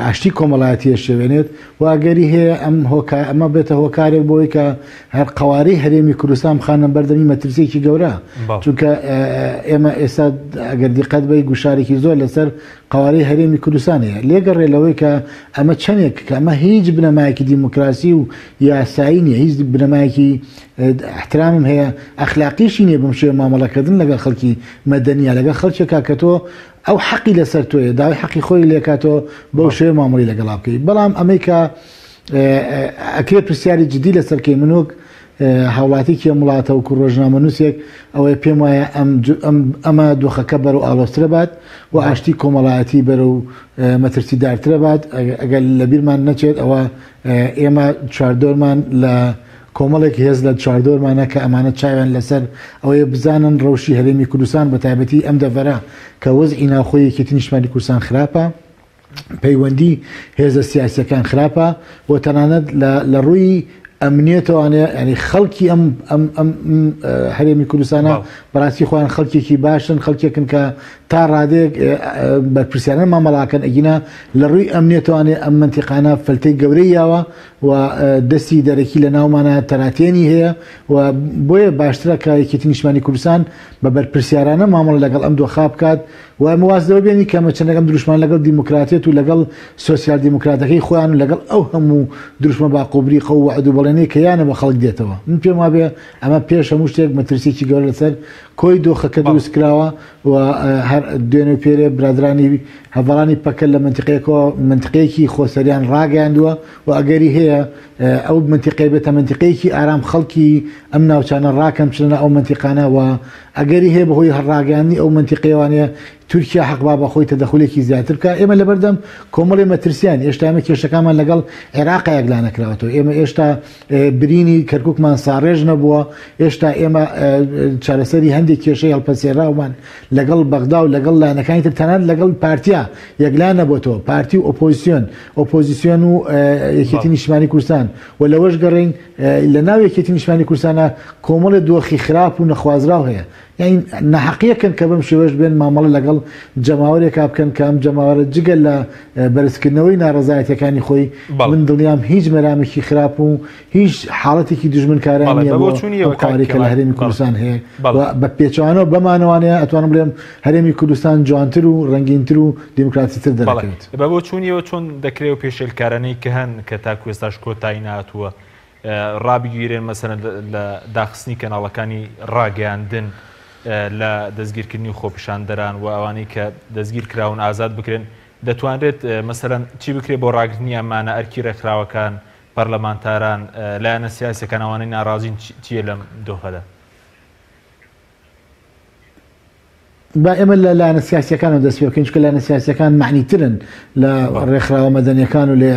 ئاشتی کۆمەڵایەتی ئەشێوێنێت و ئەگەری هەیە ئەم هۆکا ئەمە بێتە هۆکارێک بۆی کە هەر قەوارەی هەرێمی کوردستان بخانە بەردەمی مەترسیەکی گەورە چونکە ئێمە ئێستا ئەگەر دیقەت بەی گوشارێکی زۆر لەسەر قەوارەی هەرێمی کوردستان هەیە لێگەڕێ لەوەی کە ئەمە چەندێک کە ئەمە هیچ بنەمایەکی دیموکراسی و یاسایی نیە هیچ بنەمایەکی ئیحترامم هەیە ئەخلاقیشی نیە بەم شێوە مامەڵەکردن لەگەڵ خەڵکی مەدەنیە لەگەڵ خەڵکێکا کە تۆ ئەو حەقی لەسەر تۆیە داوای حەقی خۆی لێکا تۆ بەو شێوە مامەڵی لەگەڵا بکەی بەڵام ئەمەی کە ئەکرێ پرسیاری جدی لەسەر کەی من وەک هاوڵاتیکی ئەم وڵاتە وەکو ڕۆژنامەنووسێک ئەوەیە پێم وایە ئەم ئەمە دۆخەکە بەرەو ئاڵۆزترە بات و ئاشتی کۆمەڵایەتی بەرەو مەترسیدارترە بات ئەگەر لەبیرمان نەچێت ئەوە ئێمە چواردۆرمان لە کۆمەڵێک هێز لە چواردەورمانە کە ئەمانە چاویان لەسەر ئەوەیە بزانن ڕەوشی هەرێمی کوردستان بە تایبەتی ئەم دەڤەرە کە وەزعی ناوخۆی یەکێتی نیشتمانی کوردستان خراپە، پەیوەندی هێزە سیاسیەکان خراپە و تەنانەت لە ڕووی ئەمنیەتەوانێ ینی خەڵکی ئەم ئەم ئەم هەرێمی کوردستانە بەڕاستی خۆیان خەڵکێکی باشن خەڵکێکن کە تا ڕادەیەک بەرپرسیارانە مامەڵاکەن ئەگینا لە ڕووی ئەمنیەتەوانێ ئەم مەنتیقانە فلتەی گەورەی یاوە و دەستی دەرەکی لە ناومانە تەراتێنی هەیە و بۆیە باشترە کە یەکێتی نیشتمانی کوردستان بە بەرپرسیارانە مامەڵە لەگەڵ ئەم دۆخە بکات و ئەمە واز لەوە بێنی کە ئەمە چەندێک ئەم دروشمان لەگەڵ دیموکراتیەت و لەگەڵ سۆسیال دیموکراتەکەی خۆیان و لەگەڵ ئەو هەموو دروشمە باقوبریقە و وەعد و بەڵێنەی کە یانە بە خەڵک دێتەوە. من پێم وابێ ئەمە پێش هەموو شتێک مەترسیەکی گەورە لەسەر کۆی دۆخەکە دروست کراوە و هەر دوێنێ و پێرێ برادرانی هەڤاڵانی پەکە لە مەنتیقەیەکەوە مەنتیقەیەکی خۆسەریان ڕاگەیاندووە و ئەگەری هەیە ئەو مەنتیقەیە بێتە مەنتیقەیەکی ئارام خەڵکی ئەم ناوچانە ڕاکەن بچنە ئەو مەنتیقانە و ئەگەری هەیە بەهۆی ڕاگەیاندنی ئەو مەنتیقەیەوانەیە تورکیا حەق با بەخۆی تەدەخولێکی زیاتر بکا. ئێمە لەبەردەم کۆمەڵی مەترسیان، ئێشتا ئێمە کێشەکانمان لەگەڵ عێراقا یەکلا نەکراوەتەوە، ئێمە ئێشتا برینی کەرکوکمان ساڕێژ نەبووە، ئێشتا ئێمە چارەسەری هەندێک کێشەی هەڵپەسێراومان لەگەڵ بەغدا و لەگەڵ لایەنەکانی تر تەنانەت لەگەڵ پارتیا یەکلا نەبووەتەوە، پارتی و ئۆپۆزیسیۆن، ئۆپۆزیسیۆن و یەکێتی نیشتمانی کوردستان و لەوەش گەڕێین لە ناو یەکێتی نیشتمانی کوردستانا کۆمەڵێ دۆخی خراپ و نەخوازراو هەیە. یانی ناحەقیەکەن کە بەم شێوەش بێن مامەڵە لەگەڵ جەماوەرێکا بکەن کە ئەم جەماوەرە جگە لە بەرزکردنەوەی ناڕەزایەتیەکانی خۆی من دڵنیام هیچ مەرامێکی خراپ و هیچ حاڵەتێکی دوژمنکارانە نیە بۆ ئەم قەوارەی کە لە هەرێمی کوردستان هەیە و بە پێچەوانەوە بەمانەوانەیە ئەتوانم بڵێم هەرێمی کوردستان جوانتر و ڕەنگینتر و دیموکراتیتر دەرەکەوێت. بە بۆچوونیەوە چۆن دەکرێ و پێشێلکارانەی کە هەن کە تاکو ئێستاش کۆتایی نەهاتووە ڕابگیرێن مەسەلەن لە داخستنی کەناڵەکانی ڕاگەیاندن لە دەستگیرکردنی خۆپیشاندەران و ئەوانەی کە دەستگیر کراون ئازاد بکرێن دەتوانرێت مەسەلەن چی بکرێت بۆ ڕاگرتنی ئەمانە ئەرکی ڕێکخراوەکان پەرلەمانتاران لایەنە سیاسەکان ئەوانەی ناڕازین چییە لەم دۆخەدا؟ با ئێمە لە لایەنە سیاسیەکانەوە دەست پێ بکەین چونکە لایەنە سیاسیەکان مەعنیترن لە ڕێکخراوە مەدەنیەکان و لە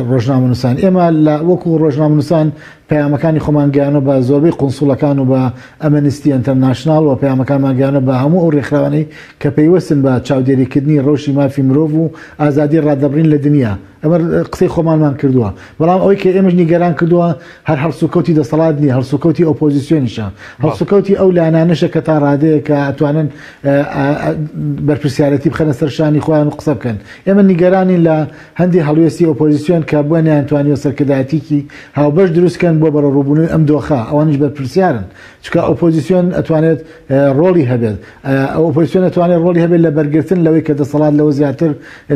ڕۆژنامەنووسان ئێمە لە وەکو ڕۆژنامەنووسان پەیامەکانی خۆمان گەیانەوە بە زۆربەی قونسوڵەکان و بە ئەمەنستی ئینتەرناشناڵ و پەیامەکانمان گەیانەوە بە هەموو ئەو ڕێکخراوانەی کە پەیوەستن بە چاودێریکردنی ڕەوشی مافی مرۆڤ و ئازادی ڕادەبڕین لە دنیا ئەمە قسەی خۆمانمان کردووە، بەڵام ئەوەی کە ئێمەش نیگەران کردووە هەر هەڵسوکەوتی دەسەڵات نییە، هەڵسوکەوتی ئۆپۆزیسیۆنیشە، هەڵسوکەوتی ئەو لایەنانەشە کە تا ڕادەیەک کە ئەتوانن بەرپرسیارێتی بخەنە سەر شانی خۆیان و قسە بکەن. ئێمە نیگەرانین لە هەندێ هەڵوێستی ئۆپۆزیسیۆن کە بۆیە نەیانتوانیوە سەرکردایەتیکی هاوبەش دروست کەن بۆ بەرەوڕووبوونەوەی ئەم دۆخە، ئەوانیش بەرپرسیارن، چونکە ئۆپۆزیسیۆن ئەتوانێت ڕۆڵی هەبێت. ئۆپۆزیسیۆن ئەتوانێت ڕۆڵی هەبێت لە بەرگرتن لەوەی کە دەسەڵات لەوە زیاتر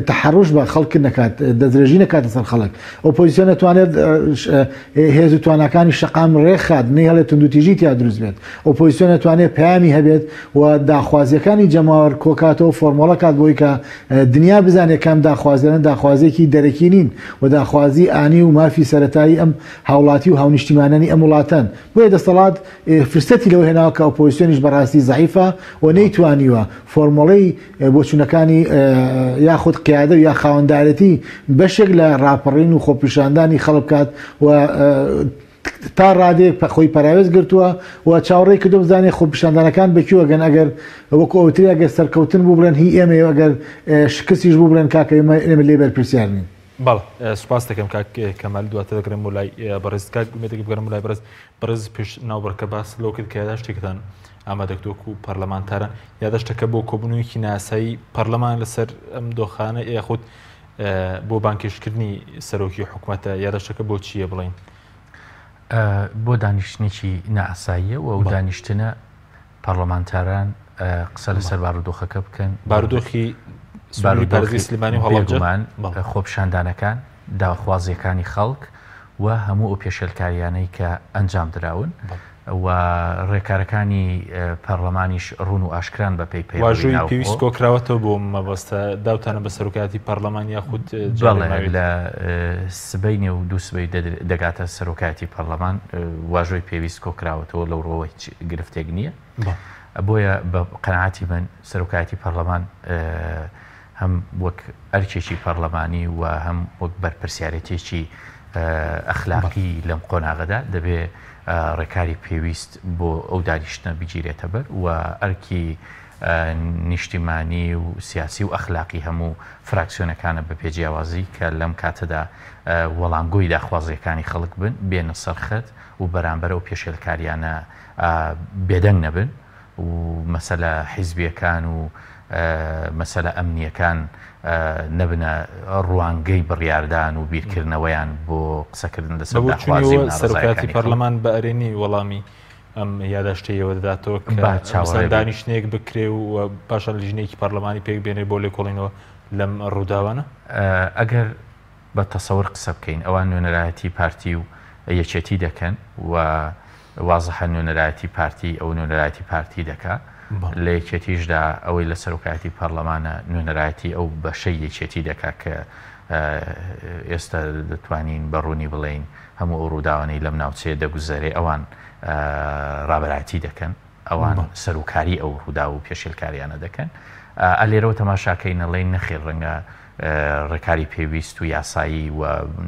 تەحەڕوش بە خەڵک نەکات، دەستدرێژی نەکاتە سەر خەڵک. ئۆپۆزیسیۆن ئەتوانێت هێز و تواناکانی شەقام ڕێکخات، نەیهێڵێت توندوتیژی تیا دروست بێت. ئۆپۆزیسیۆن ئەتوانێت پەیامی هەبێت و داخوازییەکانی جەماوەر کۆکاتەوە، فۆرمۆڵە کات بۆی کە دنیا بزانێت کە ئەم داخوازیانە داخوازییەکی دەرەکی نین و داخوازی ئانی و مافی سەرەتایی ئەم هاوڵاتی و هاونیشتیمانانی ئەم وڵاتەن. بۆیە دەسەڵات فرسەتی لەوە هێناوە کە ئۆپۆزیسیۆنیش بەڕاستی زەعیفە و نەیتوانیوە فۆرمۆڵەی بۆچوونەکانی یاخود قیادە و یا خاوەندارێتی بەشێک لە ڕاپەڕین و خۆپیشاندانی خەڵک بکات و تا ڕادەیەک خۆی پەراوێز گرتووە و چاوەڕێی کردووە بزانێت خۆپیشاندانەکان بە کوێ گەن ئەگەر وەکو ئەوترێ ئەگەر سەرکەوتن بوو بڵێن هی ئێمەیە و ئەگەر شکستیش بوو بڵێن کاکە ئێمە لێی بەرپرسیار نین. بەڵێ سوپاست دەکەم کاک کەمال دواتر دەگەڕێم بۆ لای بەڕێز کاک ئومێدێک بگەڕێم بۆ لای بەڕێز بەڕێز پێش ناوبڕکە باس لەوە کرد کە یاداشتێکتان ئامادە کرد وەکو پەرلەمانتاران یاداشتەکە بۆ کۆبوونەوەیەکی ناسایی پەرلەمان لەسەر ئەم دۆخانە یاخود بۆ بانکێشتکردنی سەرۆکی حکوومەتە یاداشتەکە بۆ چییە بڵین بۆ دانیشتنێکی نائاساییە و ئەو دانیشتنە پەڕلەمانتاران قسە لەسەر بارودۆخەکە بکەن. بارودۆخی سنووری پارێزگەی سلێمانی و هەڵەبجە. بێگومان خۆپیشاندانەکان، داخوازییەکانی خەڵک و هەموو ئەو پێشێلکارییانەی کە ئەنجام دراون و ڕێکارەکانی پەڕلەمانیش ڕوون و ئاشکران بەپێی پەیڕەوی واژۆی ناوخۆ. پێویست کۆکراوەتەوە بۆ ئەم مەبەستە داوتانە بە سەرۆکایەتی پەڕلەمان یاخود جارێ بەڵێ ماوێتی؟ لە سبەینێ و دووسبەی دەگاتە سەرۆکایەتی پەڕلەمان واژۆی پێویست کۆکراوەتەوە لەو ڕووەوە هیچ گرفتێک نییە بۆیە بە قەناعەتی من سەرۆکایەتی پەرلەمان هەم وەک ئەرکێکی پەرلەمانی و هەم وەک بەرپرسیارەتێکی ئەخلاقی لەم قۆناغەدا دەبێ ڕێکاری پێویست بۆ ئەو دانیشتنە بگیرێتە بەر و ئەرکی نیشتیمانی و سیاسی و ئەخلاقی هەموو فراکسیۆنەکانە بە پێ جیاوازی کە لەم کاتەدا وەڵامگۆی داخوازیەکانی خەڵک بن بێنە سەر خەت و بەرامبەر ئەو پێشێلکاریانە بێدەنگ نەبن و مەسەلە حیزبیەکان و مەسەلە ئەمنیەکان نەبنە ڕوانگەی بڕیاردان و بیرکردنەوەیان بۆ قسەکردن لەسەر داخوازی و بە بۆچوونی ئێوە سەرۆکایەتی ناڕەزایەکانی خەڵک. پەرلەمان بە ئەرێنی وەڵامی ئەم یاداشتەیەوە دەداتەوە کە با چاوەڕێ مەسەلەن بین. دانیشتنێک بکرێ و پاشان لیژنەیەکی پەرلەمانی پێک بێنرێ بۆ لێکۆڵینەوە لەم ڕووداوانە؟ ئەگەر بە تەسەور قسە بکەین ئەوان نوێنەرایەتی پارتی و یەکێتی دەکەن و وازحە نوێنەرایەتی پارتی ئەو نوێنەرایەتی پارتی دەکا. لە یەکێتیشدا ئەوەی لە سەرۆکایەتی پەرلەمانە نوێنەرایەتی ئەو بەشەی یەکێتی دەکا کە ئێستا دەتوانین بە ڕوونی بڵێین هەموو ئەو ڕووداوانەی لەم ناوچەیە دەگوزەرێ ئەوان ڕابەرایەتی دەکەن، ئەوان سەروکاری ئەو ڕووداو و پێشێلکاریانە دەکەن. ئە لێرەوە تەماشاکەین ئەڵێین نەخێر ڕەنگە ڕێکاری پێویست و یاسایی و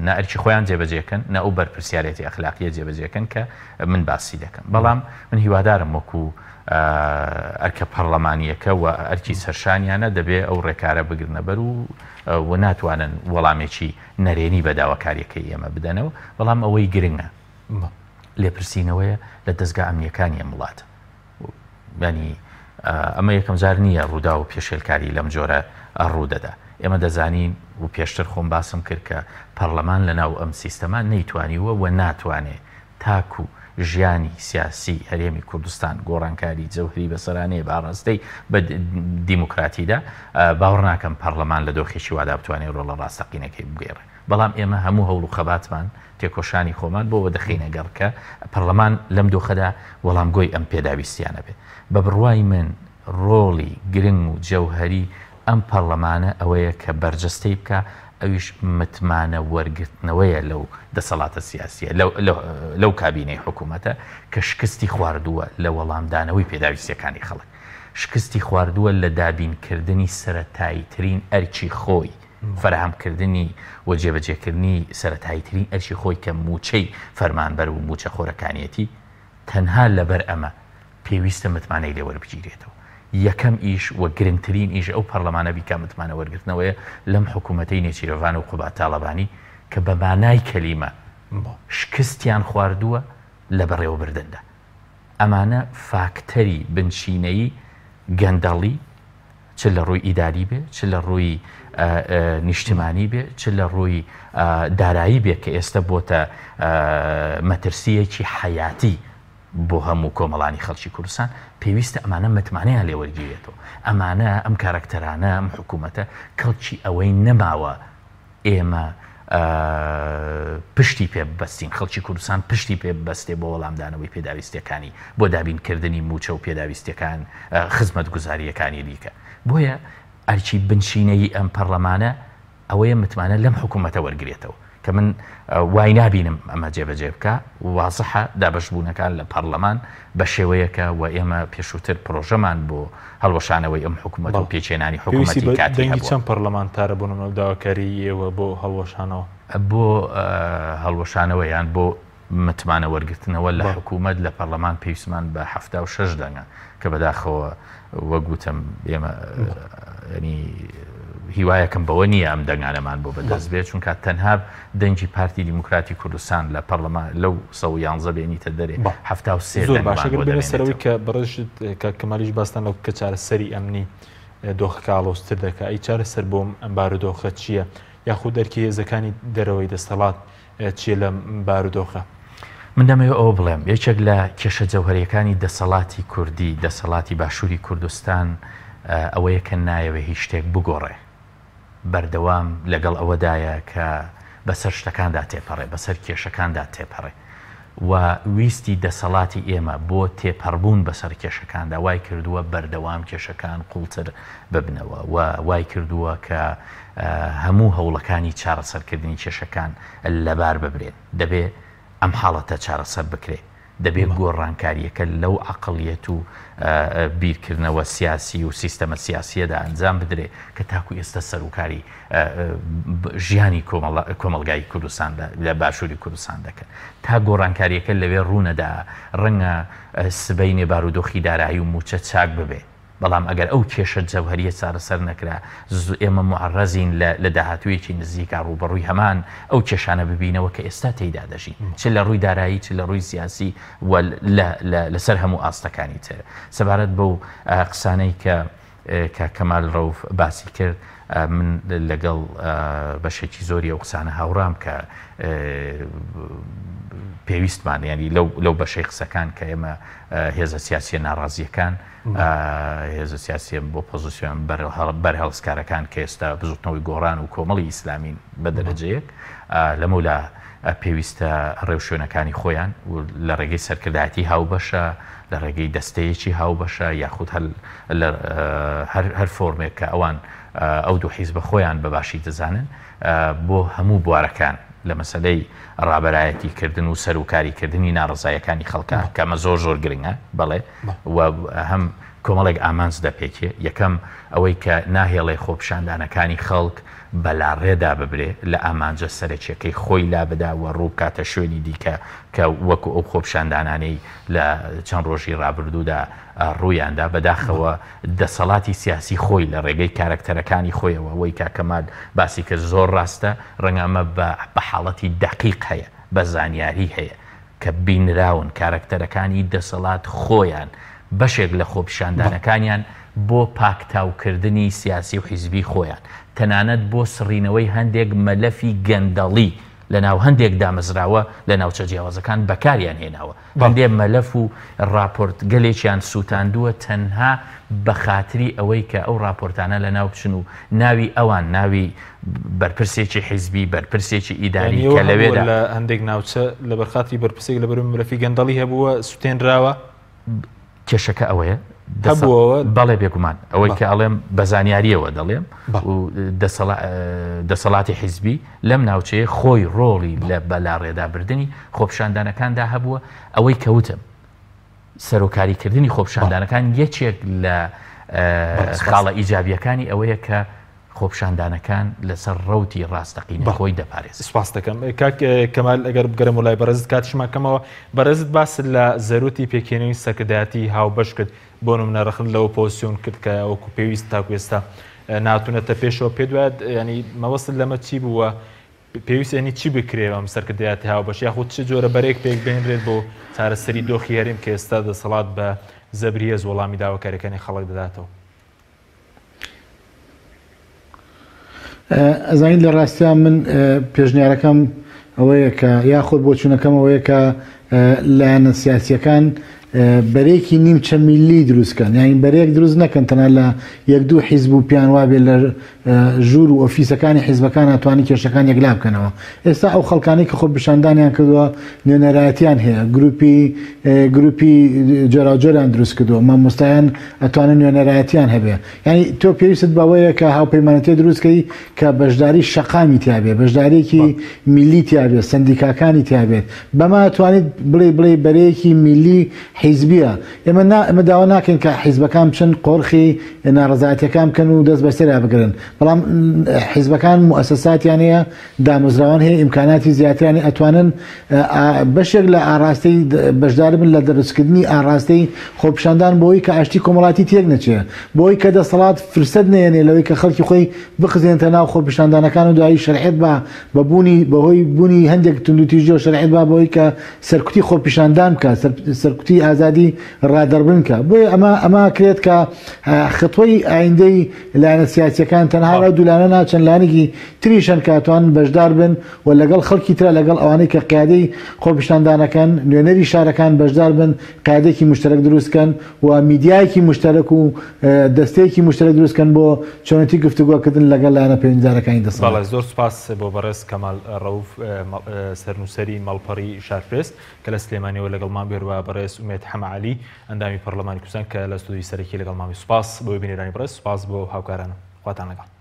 نە ئەرکی خۆیان جێبەجێکەن نە ئەو بەرپرسیارێتی ئەخلاقیە جێبەجێکەن کە من باسی دەکەم. بەڵام من هیوادارم وەکو ئەرکە پەڕلەمانییەکە و ئەرکی سەرشانیانە دەبێ ئەو ڕێکارە بگرنەبەر و و ناتوانن وەڵامێکی نەرێنی بە داواکارییەکەی ئێمە بدەنەوە، بەڵام ئەوەی گرنگە لێپرسینەوەیە لە دەزگا ئەمنییەکانی ئەم وڵاتە. یانی ئەمە یەکەم جار نییە ڕووداو و پێشێلکاری لەم جۆرە ڕوودەدا. ئێمە دەزانین و پێشتر خۆم باسم کرد کە پەڕلەمان لەناو ئەم سیستەمە نەیتوانیوە و ناتوانێ تاکو ژیانی سیاسی هەرێمی کوردستان گۆڕانکاری جەوهەری بەسەرانەیە بە ئاڕاستەی بە دیموکراتیدا، باوەڕ ناکەم پەڕلەمان لە دۆخێکی وادا بتوانێت ڕۆڵە ڕاستەقینەکەی بگێڕێ. بەڵام ئێمە هەموو هەوڵ و خەباتمان، تێکۆشانی خۆمان بۆوە دەخەینە گەڕ کە پەڕلەمان لەم دۆخەدا وەڵامگۆی ئەم پێداویستیانە بێ. بە بڕوای من ڕۆڵی گرنگ و جەوهەری ئەم پەڕلەمانە ئەوەیە کە بەرجەستەی بکا، ئەویش متمانە وەرگرتنەوەیە لەو دەسەڵاتە سیاسییە، لەو کابینەی حکوومەتە کە شکستی خواردووە لە وەڵامدانەوەی پێداویستییەکانی خەڵک، شکستی خواردووە لە دابینکردنی سەرەتاییترین ئەرکی خۆی، فەراهەمکردنی و جێبەجێکردنی سەرەتاییترین ئەرکی خۆی کە مووچەی فەرمانبەر و مووچەخۆرەکانیەتی، تەنها لەبەر ئەمە پێویستە متمانەی لێ وەربگیرێتەوە. یەکەم ئیش و گرنگترین ئیش ئەو پەرلەمانە بیکا متمانە وەرگرتنەوەیە لەم حکوومەتەی نێچیرەڤان و قوباد تاڵەبانی کە بە مانای کەلیمە شکستیان خواردووە لە بەڕێوەبردندا. ئەمانە فاکتەری بنچینەیی گەندەڵی چ لە ڕووی ئیداری بێ، چ لە ڕووی نیشتمانی بێ، چ لە ڕووی دارایی بێ کە ئێستە بۆتە مەترسییەکی حەیاتی بۆ هەموو کۆمەڵانی خەڵکی کوردستان، پێویستە ئەمانە متمانەیان لێ وەرگیرێتەوە. ئەمانە، ئەم کارەکتەرانە، ئەم حکوومەتە کەڵکی ئەوەی نەماوە ئێمە پشتی پێ ببەستین، خەڵکی کوردستان پشتی پێ ببەستێ بۆ وەڵامدانەوەی پێداویستییەکانی، بۆ دابینکردنی مووچە و پێداویستییەکان، خزمەتگوزارییەکانی دیکە. بۆیە ئەرکی بنچینەیی ئەم پەڕلەمانە ئەوەیە متمانە لەم حکوومەتە وەرگرێتەوە، کە من وای نابینم ئەمە جێبەجێ بکا. وازحە دابەشبوونەکان لە پەڕلەمان بە شێوەیەکە و ئێمە پێشووتر پڕۆژەمان بۆ هەڵوەشانەوەی ئەم حکوومەت و پێکهێنانی پێویستی حکوومەتی بە کاتی دەنگی هەبووە. چەند پەڕلەمانتارە بۆ نموونە داواکاریی ئێوە بۆ هەڵوەشانەوە؟ بۆ هەڵوەشانەوە یان بۆ متمانە وەرگرتنەوە لە حکوومەت لە پەڕلەمان پێویستمان بە 76 دەنگە کە بەداخەوە وەک وتم ئێمە ینی هیوایەکم بەوە نییە ئەم دەنگانەمان بۆ بەدەست بێت چونکە تەنها دەنگی پارتی دیموکراتی کوردستان لە پەرلەمان لەو 111 بێنیتە دەرێ 73 زۆر باشە گەر بێنە سەرەوەی کە بەڕێزت کاک کەمالیش باستان لەو کە چارەسەری ئەمنی دۆخەکە ئاڵۆزتر دەکا ئەی چارەسەر بۆ ئەم بارودۆخە چییە یاخود ئەرکی هێزەکانی دەرەوەی دەسەڵات چییە لەم بارودۆخە؟ من دەمەوێت ئەوە بڵێم، یەکێک لە کێشە جەوهەرییەکانی دەسەڵاتی کوردی، دەسەڵاتی باشووری کوردستان ئەوەیە کە نایەوێ هیچ شتێک بگۆڕێ. بەردەوام لەگەڵ ئەوەدایە کە بەسەر شتەکاندا تێپەڕێ، بەسەر کێشەکاندا تێپەڕێ و ویستی دەسەڵاتی ئێمە بۆ تێپەڕبوون بەسەر کێشەکاندا وای کردووە بەردەوام کێشەکان قووڵتر ببنەوە و وای کردووە کە هەموو هەوڵەکانی چارەسەرکردنی کێشەکان لەبار ببرێن. دەبێ ئەم حاڵەتە چارەسەر بکرێ. دەبێ گۆڕانکارییەکە لەو عەقڵیەت و بیرکردنەوە سیاسی و سیستەمە سیاسییەدا ئەنجام بدرێ کە تاکو ئێستا سەروکاری ژیانی کۆمەڵگای کوردستان لە باشووری کوردستان دەکەن. تا گۆڕانکارییەکە لەوێ ڕوونەدا ڕەنگە سبەینێ بارودۆخی دارایی و مووچە چاک ببێ. بەڵام ئەگەر ئەو کێشە جەوهەرییە چارەسەر نەکرا، ئێمە موعەڕەزین لە لە داهاتوویەکی نزیکا ڕووبەڕووی هەمان ئەو کێشانە ببینەوە کە ئێستا تێیدا دەژین، چ لە ڕووی دارایی، چ لە ڕووی سیاسی و لە لە لەسەر هەموو ئاستەکانی تر. سەبارەت بەو قسانەی کە کاک کەمال ڕەوف باسی کرد، من لەگەڵ بەشێکی زۆری ئەو قسانە هاوڕام کە پێویستمان ینی لەو بەشەی قسەکان کە ئێمە هێزە سیاسیە ناڕازیەکان هێزە سیاسیە بۆ پۆزیسیۆن بەرهەڵستکارەکان کە ئێستا بزوتنەوەی گۆڕان و کۆمەڵی ئیسلامین بە دەرەجەیەک لەمەولا پێویستە ڕێوشوێنەکانی خۆیان و لە ڕێگەی سەرکردایەتی هاوبەشە لە ڕێگەی دەستەیەکی هاوبەشە یاخود هەر لە هەر فۆرمێک کە ئەوان ئەو دوو حیزبە خۆیان بە باشی دەزانن بۆ هەموو بوارەکان لە مەسەلەی ڕابەرایەتی کردن و سەروکاری کردنی ناڕەزایەکانی خەڵکە کە ئەمە زۆر زۆر گرنگە بەڵێ و هەم کۆمەڵێک ئامانج دەپێکێ یەکەم ئەوەی کە ناهێڵێ خۆپیشاندانەکانی خەڵک بە لاڕێدا ببرێ لە ئامانجە سەرەکیەکەی خۆی لابدا و ڕووبکاتە شوێنی دیکە کە وەکو ئەو خۆپیشاندانانەی لە چەند ڕۆژی ڕابردوودا ڕوویاندا، بەداخەوە دەسەڵاتی سیاسی خۆی لە ڕێگەی کارەکتەرەکانی خۆیەوە، ئەوەی کاک کەمال باسی کرد زۆر ڕاستە، ڕەنگە ئەمە بە حاڵەتی دەقیق هەیە، بە زانیاری هەیە کە بینراون کارەکتەرەکانی دەسەڵات خۆیان بەشێک لە خۆپیشاندانەکانیان بۆ پاکتاوکردنی سیاسی و حیزبی خۆیان، تەنانەت بۆ سڕینەوەی هەندێک مەلەفی گەندەڵی لە ناو هەندێک دامەزراوە لە ناوچە جیاوازەکان بەکاریان هێناوە. هەندێ مەلەف و ڕاپۆرت گەلێکیان سووتاندووە تەنها بە خاتری ئەوەی کە ئەو ڕاپۆرتانە لە ناو بچن و ناوی ئەوان ناوی بەرپرسێکی حیزبی بەرپرسێکی ئیداری یانی کە ئەوە هەبووە لەوێدا لە هەندێک ناوچە لەبەر خاتری بەرپرسێک لەبەر مەلەفی گەندەڵی هەبووە سوتێنراوە؟ کێشەکە ئەوەیە هەبووەوە؟ بەڵێ بێگومان ئەوەی کە ئەڵێم بە زانیاریەوە دەڵێم و دەسەڵاتی حیزبی لەم ناوچەیە خۆی ڕۆڵی لە بەلاڕێدابردنی خۆپیشاندانەکاندا هەبووە ئەوەی کەوتم سەرۆکاریکردنی خۆپیشاندانەکان یەکێک لە خاڵە ئیجابیەکانی ئەوەیە کە خۆپیشاندانەکان لەسەر ڕەوتی ڕاستەقینە خۆی دەپارێزێت. سپاست دەکەم کاک کەمال، ئەگەر بگەرێمەوە لای بەڕێزت کاتیشمان کەمەوە، بەڕێزت باست لە زەروەتی پێکهێنەوەی سەرکردایەتی هاوبەش کرد، بۆ نمونە ڕەخنت لە ئۆپۆزسیۆن کرد کە وەکو پێویست تاکو ئێستا ناتونەتە پێشەوە، پێت وایە یانی مەبەستت لەمە چی بوو و پێویست یانی چی بکرێ ئەم سەرکردایەتی هاوبەش یاخود چ جۆرە بەرەیەک پێک بهێنرێت بۆ چارەسەری دۆخی هەرێم کە ئێستا دەسەڵات بە زەبری هێز وەڵامی داواکاریەکانی خەڵک دەداتەوە؟ ئەزانیت لە ڕاستیا من پێشنیارەکەم ئەوەیە کە یاخود بۆچوونەکەم ئەوەیە کە لایەنە سیاسیەکان بەرەیەکی نیمچە میللی دروستکەن یانی بەرەیەک دروست نەکەن تەنها لە یەک دوو حیزب و پیان وابێ لە ژوور و ئۆفیسەکانی حیزبەکان ئەتوانی کێشەکان یەکلا بکەنەوە ئێستا ئەو خەڵکانی کە خۆپیشاندانیان کردووە نوێنەرایەتیان هەیە گروپی گروپی جۆراوجۆریان دروست کردووە مامۆستایان ئەتوانن نوێنەرایەتیان هەبێ یانی تۆ پێویستت بەوەیە کە هاوپەیمانەتێ دروست کەی کە بەشداری شەقامی تیابێ بەشداریەکی میلی تیابێت سندیکاکانی تیابێت بەمە توانیت بڵێ بڵێ بەرەیەکی میلی حیزبیە ئێمە نا ئێمە داوا ناکەین کە حیزبەکان بچن قۆرخی ناڕەزایەتیەکان بکەن و دەست بەسەریا بگرن بەڵام حیزبەکان موئەسەساتیان هەیە دامەزراوان هەیە ئیمکاناتی زیاتریان ئەتوانن بەشێک لە ئاراستەی بەشدار بن لە دەرستکردنی ئاراستەی خۆپیشاندان بۆی کە ئاشتی کۆمەڵاتی تێک نەچێ بۆی کە دەسەڵات فرسەت نەیەنێ لەوەی کە خەڵکی خۆی بخزێنێتە ناو خۆپیشاندانەکان و دوایی شەرعیەت بە بە بوونی بەهۆی بوونی هەندێک توندوتیژی و شەرعیەت با بەوەی کە سەرکوتی خۆپیشاندان بکە سەرکوتی ئازادی ڕادەربرین کە بۆیە ئەمە ئەمە کرێت کە خطوەی ئایندەی لایەنە سیاسیەکان تەنها لەو دوولانە نا چەند لایەنێکی تریش هەن کە ئەتوانن بەشدار بن و لەگەڵ خەڵکی ترا لەگەڵ ئەوانەی کە قیادەی خۆپیشاندانەکەن نوێنەری شارەکان بەشدار بن قیادێکی مشتەرەک دروست کەن و میدیایەکی مشتەرەک و دەستەیەکی مشتەرەک دروست کەن بۆ چۆنێتی گفتوگۆکردن لەگەڵ لایەنە پەیوەندیدارەکانی دەسەڵات. بەڵێ زۆر سوپاس بۆ بەڕێز کەمال ڕەوف سەرنووسەری ماڵپەڕی شارپرێس کە لە سلێمانیەوە لەگەڵمان بوو هەروەها بەڕێز ئومێد حەمە عەلی ئەندامی پەڕلەمانی کوردستان کە لە ستۆدیۆی سەرەکی لەگەڵمان بوو سوپاس بۆ بینەرانی بەڕێز سوپاس بۆ هاوکارانم خواتان لەگەڵ.